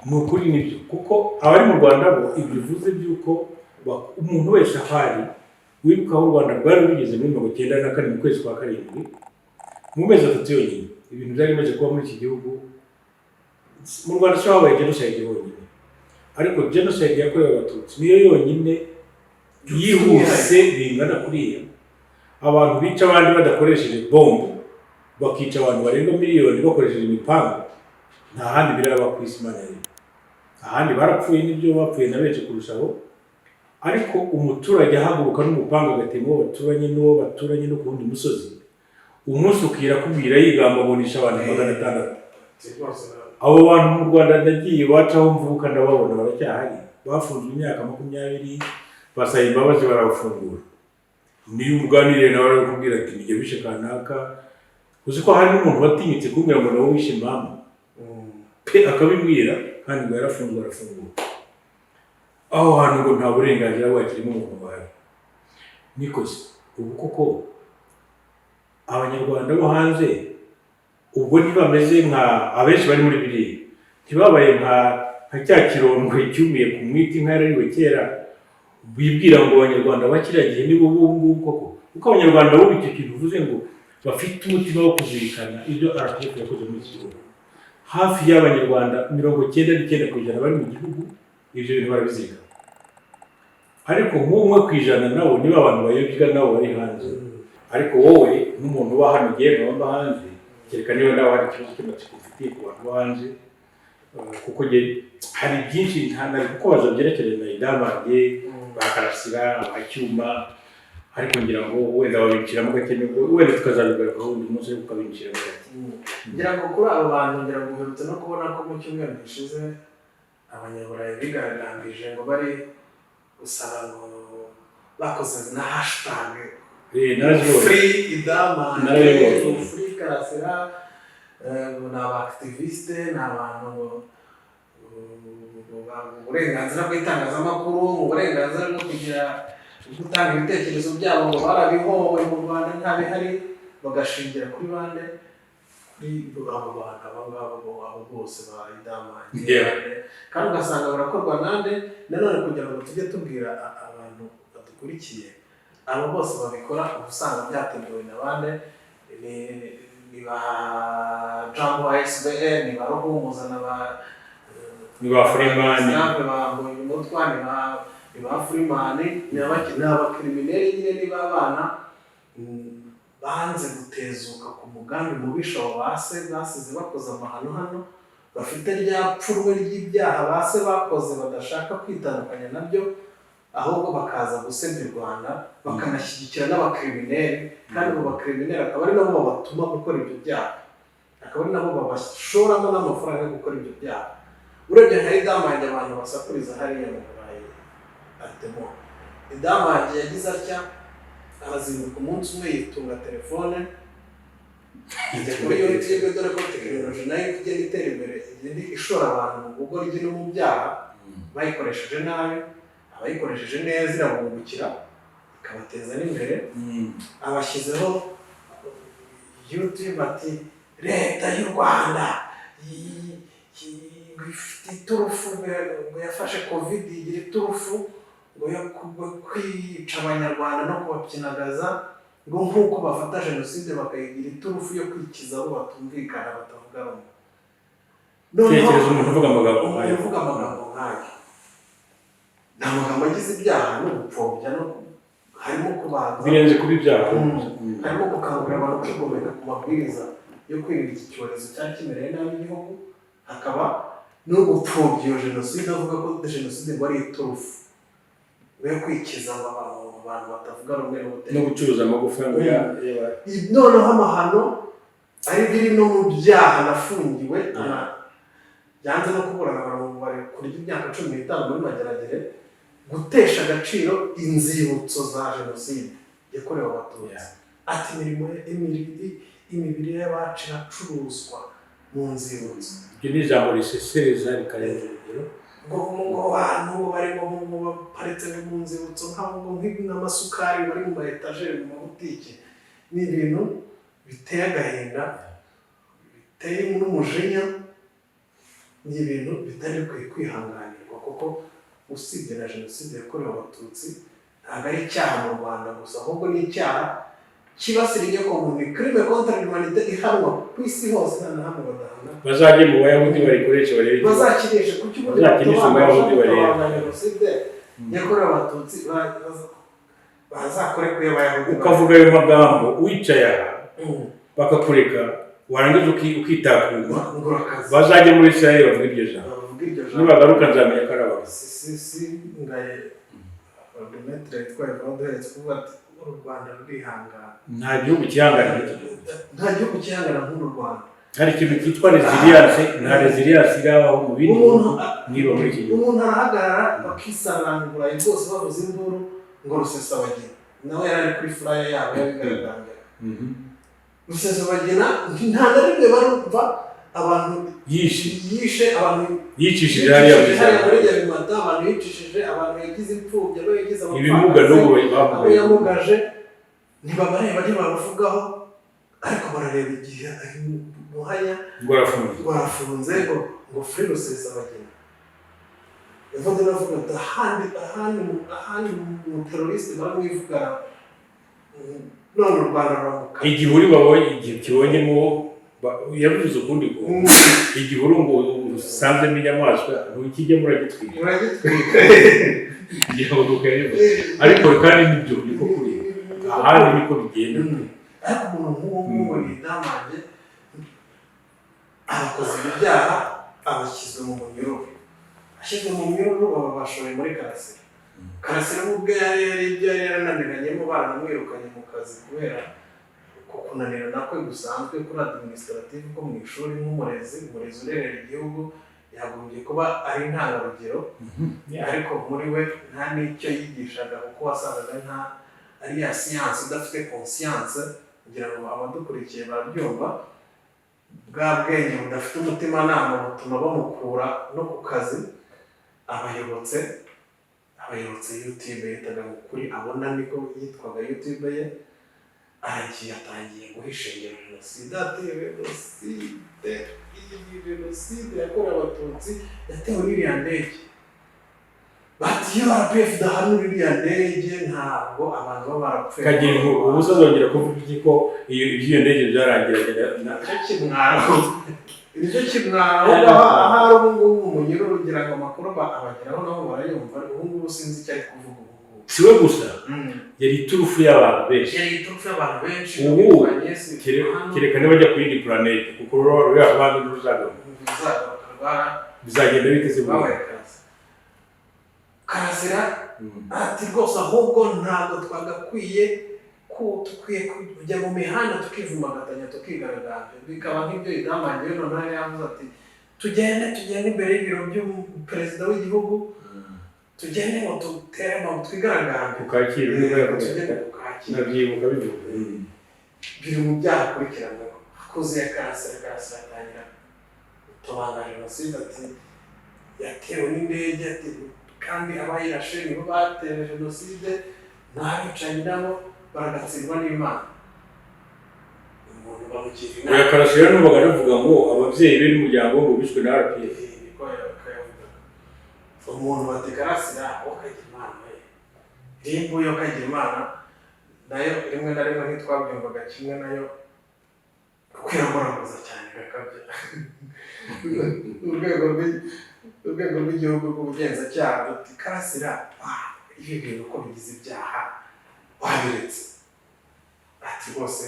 Ni ukuri, nibyo, kuko abari mu Rwanda bo ibyo bivuze by'uko umuntu wese ahari wibuka aho u Rwanda rwari rugeze muri 94 mu kwezi kwa karindwi, mu mezi 3 yonyine, ibintu byari bimaze kuba muri iki gihugu. Mu Rwanda si habaye jenoside honyine, ariko jenoside yakorewe Abatutsi niyo yonyine yihuse bingana kuriya. Abantu bica abandi badakoresheje bombo, bakica abantu barenga miliyoni bakoresheje imipanga, nta handi biraba ku isi. Imana yaremye, ahandi barapfuye n'ibyo, bapfuye na benshi kurushaho, ariko umuturage ahaguruka n'umupanga agatema uwo baturanye n'uwo baturanye no ku wundi musozi, umunsi ukira kubwira yigamba ngo nishe abantu 600. Abo bantu mu Rwanda nagiye iwacu aho mvuka ndababona, baracyahari. Bafunzwe imyaka 20, basaba imbabazi barabafungura. Niyo uganiriye nawe arakubwira ati nijye wishe kanaka. Uzi ko hari n'umuntu watinyutse kumbwira ngo nawe wishe mama pe, akabibwira, kandi ngo yarafunzwe arafungura. Aho hantu ngo nta burenganzira bwakirimo umuntu wawe nikoze. Ubu koko Abanyarwanda bo hanze ubwo ntibameze nka abenshi bari muri biriya, ntibabaye nka cya kirondwe cyumiye ku mwiti, inka yarariwe kera, bibwira ngo Abanyarwanda ba kiriya gihe nibo b'ubu ngubu koko? Kuko Abanyarwanda b'ubu, icyo kintu uvuze ngo bafite umutima wo kuzirikana ibyo RPF yakoze muri iki gihugu, hafi y'Abanyarwanda 99% bari mu gihugu ibyo bintu barabizirikana, ariko nk'1% nabo niba abantu bayobywa nabo bari hanze. Ariko wowe nk'umuntu uba hano, ugiye nkaba mba hanze, kereka niba nawe hari ikibazo cy'amatsiko ufitiye ku bantu bo hanze, kuko njye hari byinshi ntanari kukubaza byerekeranye na Idamange, ba Karasira, ba Cyuma, ariko ngira ngo wenda wabinjiramo gake, nubwo wenda tukazabigarukaho undi munsi, ariko ukabinjiramo gake. Ngira ngo kuri abo bantu, ngira ngo uherutse no kubona ko mu cyumweru gishize Abanyaburayi bigaragambije ngo bari gusaba, ngo bakoze na hashtag Narazibonye. Free Idamange, Narabibonye. Free Karasira, ngo ni aba activiste, ni abantu ngo uburenganzira bw'itangazamakuru, mu burenganzira bwo kugira gutanga ibitekerezo byabo ngo barabihowe mu Rwanda, ntabihari. Bagashingira kuri bande? Kuri abo bantu abo ngabo, abo bose ba Idamange. Kandi ugasanga barakorwa nande nanone? Kugira ngo tujye tubwira abantu badukurikiye, abo bose babikora uba usanga byateguwe na bande? Ni ba Jambo ASBL, ni ba Ruhumuza na ba Ni ba Freeman. Save ba Mbonyumutwa, ni ba Freeman, ni abacriminel nyine, niba abana banze gutezuka ku mugambi mubisha wa base basize bakoze amahano hano, bafite rya pfunwe ry'ibyaha base bakoze badashaka kwitandukanya nabyo, ahubwo bakaza gusebya u Rwanda, bakanashyigikira n'abacriminel. Kandi abo bacriminel akaba ari nabo babatuma gukora ibyo byaha, akaba ari nabo babashoramo n'amafaranga yo gukora ibyo byaha. Urebye nka Idamange, abantu basakuriza hariya mu Burayi atemo Idamange yagize atya, arazinduka umunsi umwe yitunga telefone, ajya kuri YouTube, dore ko tekinoloji nayo igenda itera imbere, igenda ishora abantu mu bugoryi no mu byaha bayikoresheje nabi. Abayikoresheje neza irabungukira, ikabateza n'imbere. Abashyizeho YouTube ati leta y'u Rwanda ifite iturufu ngo yafashe Covid igira iturufu ngo yo kwica Abanyarwanda no kubapyinagaza, ngo nk'uko bafata jenoside bakayigira iturufu yo kwikiza abo batumvikana, batavuga rumwe. Tekereza umuntu uvuga amagambo Umuntu nk'ayo. uvuga amagambo. nk'ayo ni amagambo agize ibyaha no gupfobya, no harimo kubanza Birenze kuba ibyaha. Harimo gukangurira abantu kwigomeka ku mabwiriza yo kwirinda iki cyorezo cyari kimereye nabi igihugu, hakaba no gupfobya iyo jenoside, avuga ko jenoside ngo ari iturufu yo kwikiza ngo abantu batavuga rumwe No n'ubutegetsi. gucuruza amagufa ngo Noneho amahano ari biri no mu byaha nafungiwe, yanze no kuburana, abantu bari kurya imyaka 15 muri Mageragere, gutesha agaciro inzibutso za jenoside yakorewe Abatutsi. Ati imirimo imibiri y'abacu iracuruzwa mu nzibutso. Iryo ni ijambo risesereza rikarenza urugero. Ngo abantu bari ngo baparitse ngo mu nzibutso nk'aho ngo nk'amasukari bari mu ma étagères mu mabutike. Ni ibintu biteye agahinda, biteye n'umujinya, ni ibintu bitari bikwiye kwihanganirwa, kuko usibye na jenoside yakorewe Abatutsi ntabwo ari icyaha mu Rwanda gusa, ahubwo ni icyaha kibasira inyokomuntu, ni crime contre l'humanité ihanwa ku isi hose, nta na hamwe badahana. Bazajye mu Bayahudi barikoreshe barebe icyo Bazakinisha kuki ubundi? Bazakinishe mu Bayahudi barebe. Batubanga jenoside yakorewe Abatutsi, bazakore ku y'Abayahudi. Ukavuga ayo magambo wicaye aha, bakakureka, warangiza ukitakuma. Ngo urakaze. Bazajye muri Israel bavuga iryo jambo. Bavuga iryo jambo. Nibagaruka nzamenya ko ari abagabo. Si ngaye Demetre witwaye vuba duheretse kuvuga ati uru Rwanda rurihangana. Nta gihugu cyihangana nk'iki gihugu. Nta gihugu cyihangana nk'uru Rwanda. Hari ikintu cyitwa resilience, nta resilience irabaho mu bindi Umuntu bihugu niba muri iki gihugu. Umuntu arahagarara bakisaranga Uburayi bwose bavuza induru ngo Rusesabagina nawe yari ari kuri flyer yabo y'abigaragambya. Rusesabagina nta na rimwe barumva abantu Yishe yishe abantu, yicishije hariya muri hariya muri za Nyabimata, abantu yicishije, abantu yagize imfubyi, abo yagize ibimuga n'ubu abo bamugaye. Yamugaje, ntibabareba, ntibabavugaho, ariko barareba igihe muhanya ngo arafunze. Ngo arafunze, ngo free Rusesabagina. Yavuze navuga ati ahandi mu terroriste baramwivugana, none u Rwanda ruramuka. Igihuru babonye, igihe kibonyemo yabivuze ukundi ngo igihuru ngo usanzemo inyamaswa ntukijyemo, uragitwika. Uragitwika. Ngira ngo nuko yabivuze, ariko kandi nibyo, niko kuri, ahandi niko bigenda. Ariko umuntu nk'uwo nguwo ni idamange, abakoze ibi byaha abashyizwe mu munyururu, ashyizwe mu munyururu baba bashoye muri Karasira. Karasira we ubwe yari ibyo yari yarananiranyemo, baranamwirukanye mu kazi kubera uko kunanirana kwe gusanzwe kuri administrative ko mu ishuri nk'umurezi. Umurezi urerera igihugu yagombye kuba ari intangarugero, ariko muri we nta n'icyo yigishaga, kuko wasangaga nta ari ya siyansi udafite conscience. Kugira ngo abadukurikiye barabyumva, bwa bwenge budafite umutimanama butuma bamukura no ku kazi. Abayobotse YouTube yitaga ngo kuri abona, niko yitwaga YouTube ye. Aragiye atangiye guhisha jenoside, ati jenoside, iyi jenoside yakorewe Abatutsi yatewe n'iriya ndege. Bati iyo RPF idahanura iriya ndege ntabwo abantu baba barapfuye. Kagira inkuru, ubu uzazongera kuvuga iki ko iyo iby'iyo ndege byarangiranye Nicyo kimwaro, nicyo kimwaro. Ahari ubu ngubu umunyururu ugira ngo amakuru abageraho nabo barayumva. Ubu ngubu sinzi icyo ari kuvuga ubu ngubu. Si we gusa, yari iturufu y'abantu benshi. Yari iturufu y'abantu benshi. Ubu, Agnès hano kereka niba ku yindi planète, kuko ruriya rubanza ntiruzagaruka. Ruzagaruka rwara Bizagenda biteze rwabaye Karasira. Karasira ati rwose ahubwo ntabwo twagakwiye ko dukwiye kujya mu mihanda tukivumbagatanya, tukigaragambya, bikaba nk'ibyo Idamange we noneho yari yavuze ati tugende imbere y'ibiro by'umuperezida w'igihugu, tugende ngo dutere amabuye, twigaragambye. Ku Kacyiru nibwo yavuze. Tugende ku Kacyiru. Ndabyibuka bivuga. Biri mu byaha akurikiranyweho akuze ya Karasira. Karasira atangira gutobanga jenoside, ati yatewe n'indege, ati kandi abayirashe nibo bateje jenoside, n'abicanyi nabo baragatsindwa n'Imana. Umuntu bamugira Oya, inama. Karasira numvaga navuga ngo ababyeyi be n'umuryango ngo bishwe na RPF. Niko yavugaga. Umuntu bati Karasira wowe ukagira Imana, we rimbu yo kagira Imana nayo rimwe na rimwe ntitwabyumvaga kimwe nayo, kuko iragoragoza cyane igakabya. Urwego Urwego rw'Igihugu rw'Ubugenzacyaha ruti: "Karasira, ibi bintu ko bigize ibyaha, wabiretse?" Ati: "Rwose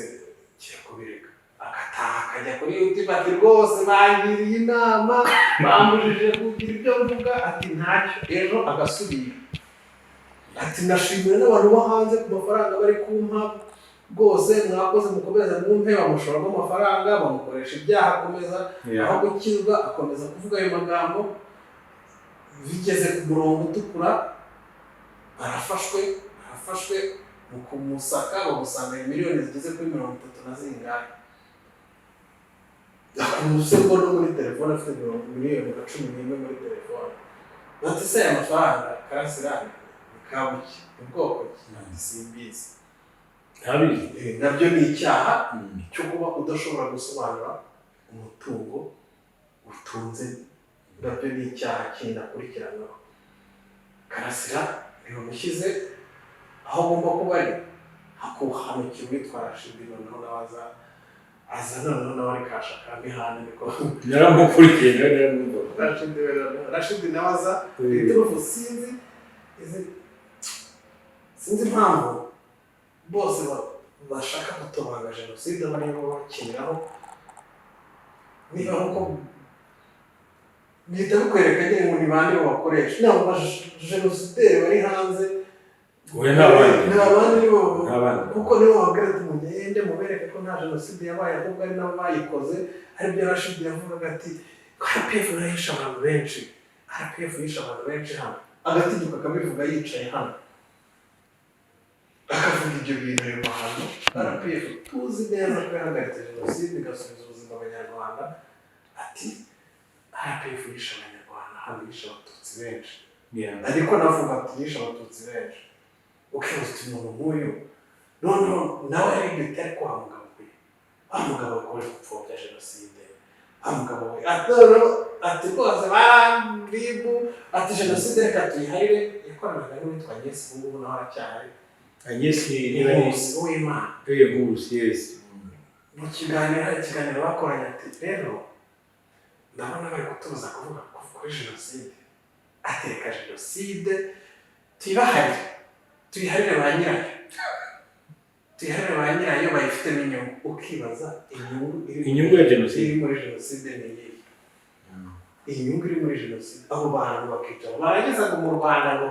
ngiye kubireka." Agataha, akajya kuri YouTube, ati: "Rwose bangiriye inama, bambujije kugira ibyo mvuga." Ati: "Ntacyo." Ejo agasubira, ati: "Ndashimira n'abantu bo hanze ku mafaranga bari kumpa, rwose mwakoze, mukomeze mwumpe." Bamushoramo amafaranga, bamukoresha ibyaha, akomeza aho gukizwa akomeza kuvuga ayo magambo. Bigeze ku murongo utukura, barafashwe. Barafashwe, mu kumusaka bamusanga miliyoni zigeze kuri 30 na zingahe, akunze ko no muri telefone afite miliyoni nka 11 muri telefone. Bati: "Se aya mafaranga, Karasira, ni kabuki, ni bwoko ki?" Ati: "Simbizi." Ntabizi. Nabyo ni icyaha cyo kuba udashobora gusobanura umutungo utunze, nabyo ni icyaha kindi akurikiranwaho. Karasira ntibamushyize aho agomba kuba ari, hakuhanukiwe witwa Rashidi. Noneho nawe aza, noneho nawe ari kashaka mihanda, niko. Naramukurikiye, nawe naramwumvaga. Rashidi we noneho, Rashidi nawe aza iturufu, sinzi sinzi impamvu bose bashaka gutobanga jenoside, bariyo bakiniraho. Niba nkuko bihita bikwereka nyine ngo ni bande babakoresha, ni abo bajenosideri bari hanze. Oya, ni abandi. Ni abandi nibo. Ni abandi. Kuko nibo bababwira ati: "Mugende mubereke ko nta jenoside yabaye, ahubwo ari nabo bayikoze." Aribyo Rashidi yavugaga ati: "RPF nayo yishe abantu benshi, RPF yishe abantu benshi hano." Agatinyuka akabivuga yicaye hano, akavuga ibyo bintu, ayo mahano. RPF tuzi neza ko yahagaritse jenoside, igasubiza ubuzima abanyarwanda. Ati: "RPF yishe abanyarwanda hano, yishe abatutsi benshi." Ariko navuga ati: "Yishe abatutsi benshi." Ukibaza uti: "Umuntu nk'uyu noneho nawe yaribyo?" Ariko wa mugabo we, wa mugabo wakomeje gupfobya jenoside, wa mugabo we, ati noneho, ati rwose ba RIB, ati: "Jenoside reka tuyiharire." Yakoranaga n'uwitwa Agnes, ubu ngubu nawe aracyahari. Agnes niba ni Nkusi Uwimana. Nkusi, yes. Mu kiganiro, hari ikiganiro bakoranye, ati: "Rero ndabona bari kutubuza kuvuga kuri jenoside." Ateka: "Jenoside tuyibaharire, tuyiharire ba nyirayo, tuyiharire ba nyirayo bayifitemo inyungu." Ukibaza inyungu iri Inyungu ya jenoside. iri muri jenoside ni iyihe? Inyungu iri muri jenoside, abo bantu bakicara, barangiza ngo mu Rwanda, ngo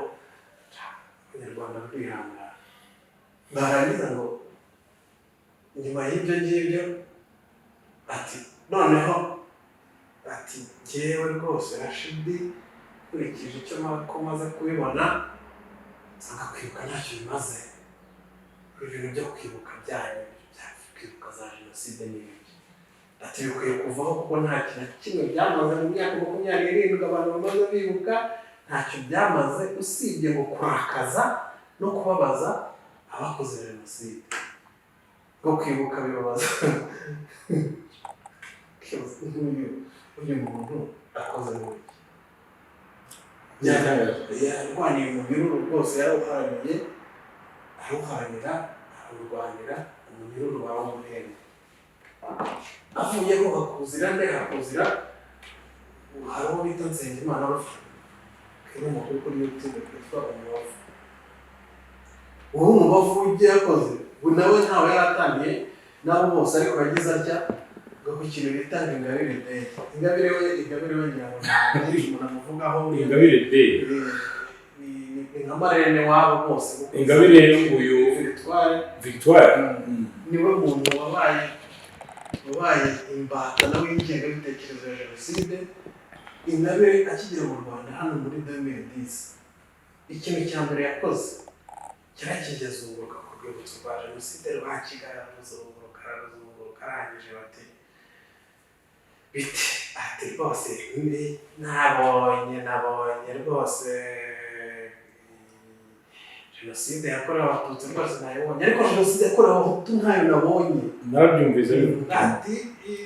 abanyarwanda rwihangana, barangiza ngo nyuma y'ibyo ngibyo, ati noneho, ati: "Jyewe rwose Rashidi, nkurikije icyo ko maze kubibona, nsanga kwibuka ntacyo bimaze. Ibintu byo kwibuka byanyu, bya kwibuka za jenoside n'ibindi," ati, "bikwiye kuvaho, kuko nta kintu na kimwe byamaze mu myaka 27 abantu bamaze bibuka. Ntacyo byamaze usibye ngo kurakaza no kubabaza abakoze jenoside, ngo kwibuka bibabaza." Nk'uyu, uyu muntu akoze mu yarwaniye umunyururu rwose, yarawuharaniye, arawuharanira, arawurwanira, umunyururu barawumuhemba. Avuyeho hakuzira nde? Hakuzira, hari uwo bita Nsengimana, ikinyamakuru kuri YouTube kitwa Umubavu. Uwo Umubavu ibyo yakoze, ubu nawe ntawe yaratangiye nabo bose, ariko yagize atya ngo ku kintu bita ngo Ingabire Day. Ingabire we, Ingabire we, ngira ngo nta byinshi umuntu amuvugaho. Ingabire Day. Ni nka marene wabo bose kuko Ingabire uyu Victoire. Victoire. Niwe muntu wabaye imbata nawe y'ingengabitekerezo ya jenoside. Ingabire akigera mu Rwanda hano muri 2010, ikintu cya mbere yakoze, yarakigezunguruka ku rwibutso rwa jenoside rwa Kigali, araruzunguruka, araruzunguruka. Arangije bati: "Biti?" Ati: "Rwose nabonye rwose jenoside yakorewe abatutsi, rwose nayibonye, ariko jenoside yakorewe abahutu ntayo nabonye." Narabyumvise. Ati: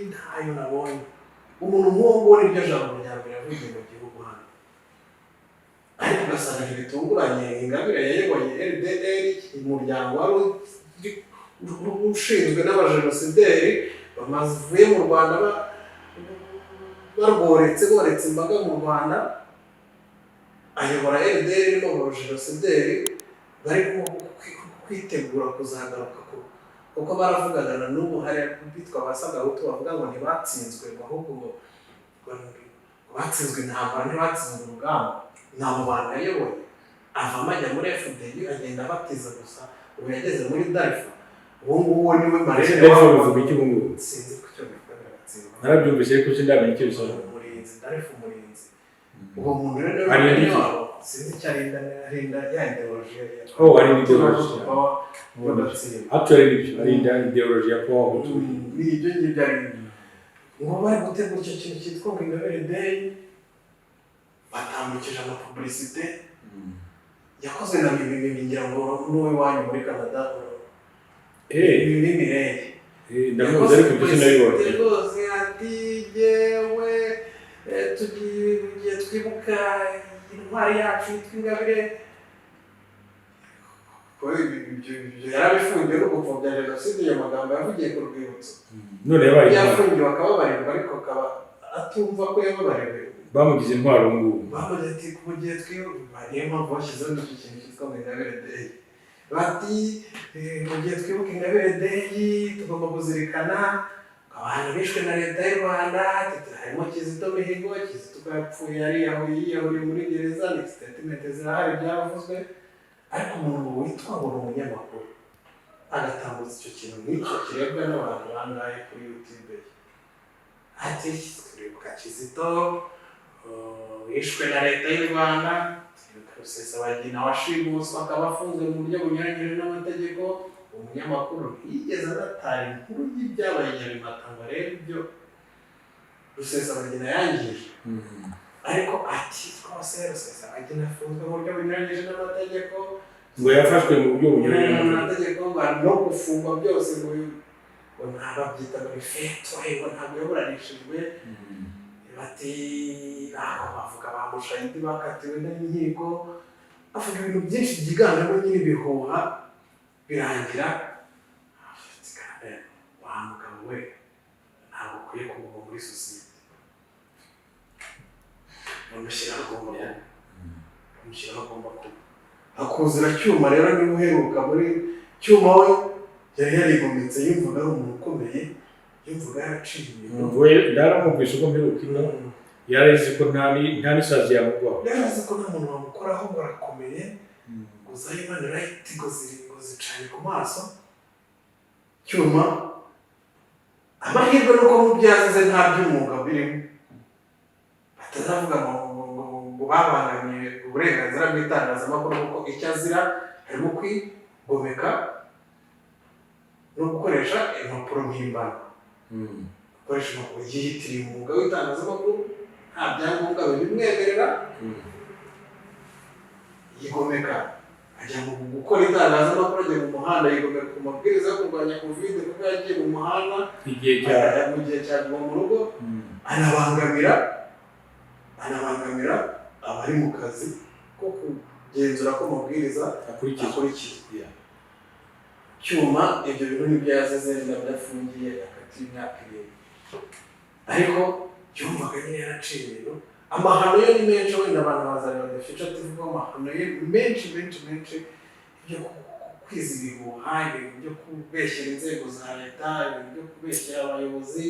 "Ntayo nabonye." Umuntu nk'uwo nguwo, niryo jambo rya mbere yavugiye mu gihugu hano. Ariko ugasanga ntibitunguranye, Ingabire yayoboye RDR, umuryango wari ushinzwe n'abajenosideri bamavuye mu Rwanda, barworetse, boretse imbaga mu Rwanda. Ayobora RDR irimo abajenosideri bari kwitegura kuzagaruka kuko baravugaga, na n'ubu hari bitwa ba Sagahutu bavuga ngo ntibatsinzwe, ngo ahubwo ngo batsinzwe intambara, ntibatsinzwe urugamba. Ni abo bantu yayoboye, avamo ajya muri FDU, agenda abatiza gusa. Ubu yageze muri DALFA, uwo nguwo niwe Ese marraine. DALFA bivuga iki ubu ngubu? Sinzi ko icyo bivuga, biratsindwa. Narabyumvise ariko sindamenya icyo bisobanura. Umurinzi, DALFA umurinzi. Uwo muntu rero niwe Arinda marraine iki? wabo. Sinzi icyo arinda, arinda ya idéologie ya Oh, arinda idéologie. Power. Actually nibyo, arinda ideology ya Power Hutu. Ni ibyo ngibyo arinda. Ngo bari gutegura icyo kintu cyitwa ngo Ingabire Day, batambukije amapublicité yakozwe na Mimi, ngira ngo n'uw'iwanyu muri Canada. Mimi Mireille. Ndamuzi, ariko ibyo sinabibonye. Rwose ati: "Yewe, tugiye twibuka intwari yacu yitwa Ingabire." Ko ibyo yarabifungiwe no gupfobya jenoside, ayo magambo yavugiye ku rwibutso. None yabaye intwari. Yafungiwe akababarirwa, ariko akaba atumva ko yababariwe. Bamugize intwari ubu ngubu. Bamuze ati mu gihe twibuka, niyo mpamvu bashyizeho n'icyo kintu cyitwa ngo Ingabire Day. Bati: "Mu gihe twibuka Ingabire Day, tugomba kuzirikana abantu bishwe na leta y'u Rwanda." Ati, harimo Kizito Mihigo. Kizito ko yapfuye yariyahuye, yiyahuriye muri gereza, ni statement zirahari, byaravuzwe. Ariko umuntu witwa ngo ni umunyamakuru agatambutsa icyo kintu nk'icyo kirebwa n'abantu bangahe kuri YouTube ye? Ati: "Turibuka Kizito wishwe na leta y'u Rwanda, turibuka Rusesabagina washimuswe akaba afunzwe mu buryo bunyuranyije n'amategeko." Umunyamakuru ntiyigeze anatara inkuru y'ibyabaye i Nyabimata ngo arebe ibyo Rusesabagina yangije, ariko ati rwose Rusesabagina afunzwe mu buryo bunyuranyije n'amategeko. Ngo yafashwe mu buryo bunyuranyije n'amategeko. N'amategeko, ngo no gufungwa byose, ngo ntababyita ngo ni feto, ngo ntabwo yaburanishijwe. Bati aho bavuga ba Mushayidi bakatiwe n'inkiko, bavuga ibintu byinshi byiganjemo nyine ibihuha. Birangira wa mugabo we ntabwo ukwiye kuguma muri sosiyete, bamushyira aho agomba kuba, bamushyira aho agomba kuba. Akuzura Cyuma rero, niba uheruka muri Cyuma, we yari yarigometse, yumvaga ari umuntu ukomeye, yumvaga yaraciye ibintu. We ndaramwumvise ubwo mperuka ino, yari azi ko nta n'isazi yamugwaho. Yari azi ko nta muntu wamukoraho, ngo arakomeye, ngo za human right ngo ziri, ngo zicanye ku maso. Cyuma, amahirwe nuko mu byo yazize nta by'umwuga birimo, batazavuga ngo babangamiye uburenganzira bw'itangazamakuru, kuko icyo azira harimo kwigomeka no gukoresha impapuro mpimbano, gukoresha impapuro yiyitiriye umwuga w'itangazamakuru nta byangombwa bibimwemerera. Yigomeka ajya mu gukora itangazamakuru, ajya mu muhanda, yigomeka ku mabwiriza yo kurwanya Covid kuko yagiye mu muhanda igihe cya mu gihe cya guma mu rugo, anabangamira abari mu kazi ko kugenzura ko amabwiriza akurikizwa. Akurikizwa. Cyuma ibyo bintu nibyo yazize, nabyo afungiye akatiwe imyaka 7. Ariko yumvaga nyine yaraciye ibintu. Amahano ye ni menshi, wenda abantu bazareba The Future TV, ko amahano ye menshi menshi menshi, ibyo kwiza ibihuha, ibintu byo kubeshyera inzego za leta, ibintu byo kubeshyera abayobozi,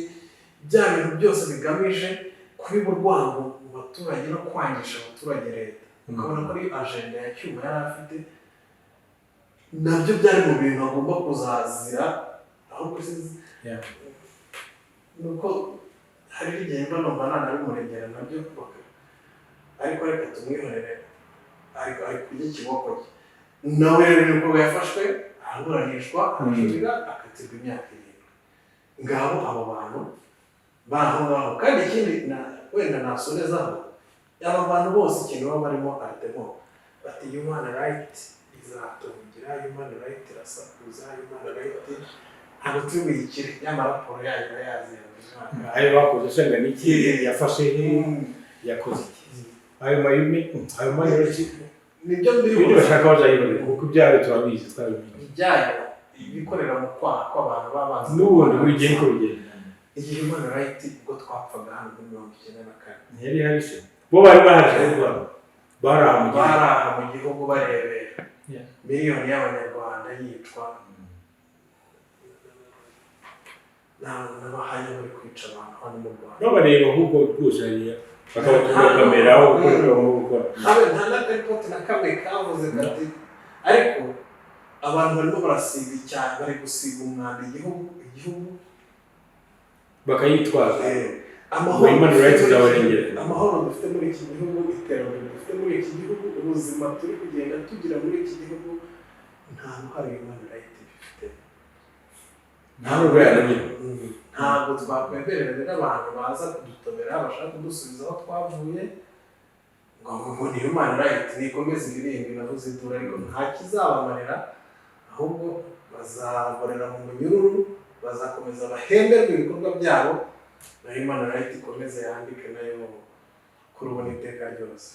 bya bintu byose bigamije kubiba urwango mu baturage no kwangisha abaturage leta. Ukabona ko ari agenda ya Cyuma yari afite, nabyo byari mu bintu agomba kuzazira. Ahubwo sinzi nuko hari igihe mba numva nanabimurengera nabyo, ariko reka tumwihorere, ariko ari kurya ikiboko cye. Nawe rero nibwo yafashwe, araburanishwa, arajurira, akatirwa imyaka 7. Ngabo abo bantu bari aho ngaho. Kandi ikindi wenda nasorezaho, aba bantu bose ikintu baba barimo aritemo, bati human right izatuvugira, human right irasakuza, human right ntabwo turi buyikire, y'amaraporo yayo urayazi ya buri mwaka. Ayo bakoze usanga ni iki? Yafashe he? Yakoze iki? Ayo mayumi, ayo mayumi. Nibyo. Ibindi Mbiri. Bashaka bazayibonera, kuko ibyayo turabizi, twabimenye. Ibyayo ibikorera mu kwaha kw'abantu babanza. N'ubundi buri gihe niko bigenda. Iyi human right, ubwo twapfaga hano muri 94, Ntiyari ihari se? Bo bari bahari ahubwo. Bari aha mu gihugu. Bari aha mu gihugu barebera miliyoni y'Abanyarwanda yicwa n'abahanya bari kwica abantu hano mu Rwanda. Babareba ahubwo rwose hariya, bakabatunga kamera aho gukora aho gukora. Habe nta n'akaripoti na kamwe kavuze kati, ariko abantu barimo barasiga icyaha, bari gusiga umwanda igihugu. Bakayitwaza. Amahoro Human dufite rights muri iki zabarengera. Amahoro dufite muri iki gihugu, iterambere dufite muri iki gihugu, ubuzima turi kugenda tugira muri iki gihugu, nta ruhare human rights bifite. Nta n'ubwo yanagira. Ntabwo twakwemerera rero abantu baza kudutobera, bashaka kudusubiza aho twavuye, ngo ni human right nikomeze iririmbe navuze induru, ariko nta kizabamarira, ahubwo bazaborera mu munyururu, bazakomeza bahemberwe ibikorwa byabo, na human right ikomeze yandike nayo kuri ubu n'iteka ryose.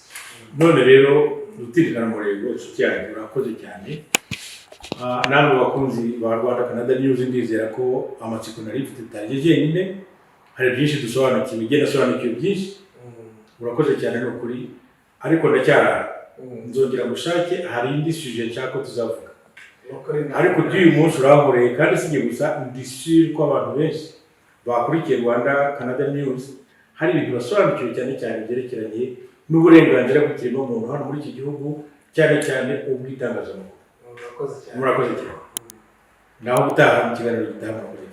None rero, Rutirikana Murego, inshuti yanjye, urakoze cyane. Namwe bakunzi ba Rwanda Canada News, ndizera ko amatsiko nari mfite tutarye jyenyine, hari byinshi dusobanukiwe, igenda asobanukiwe byinshi. Urakoze cyane ni ukuri, ariko ndacyarara, nzongera gushake, hari indi sujet nshaka ko tuzavuga. Nukuri Ariko by'uyu munsi urankoreye, kandi si njye gusa, ndi sure ko abantu benshi bakurikiye Rwanda Canada News hari ibintu basobanukiwe, cyane cyane byerekeranye n'uburenganzira bw'ikiremwamuntu hano muri iki gihugu, cyane cyane ubw'itangazamakuru. Murakoze cyane. Murakoze cyane, naho gutaha mu kiganiro gitaha. Murakoze.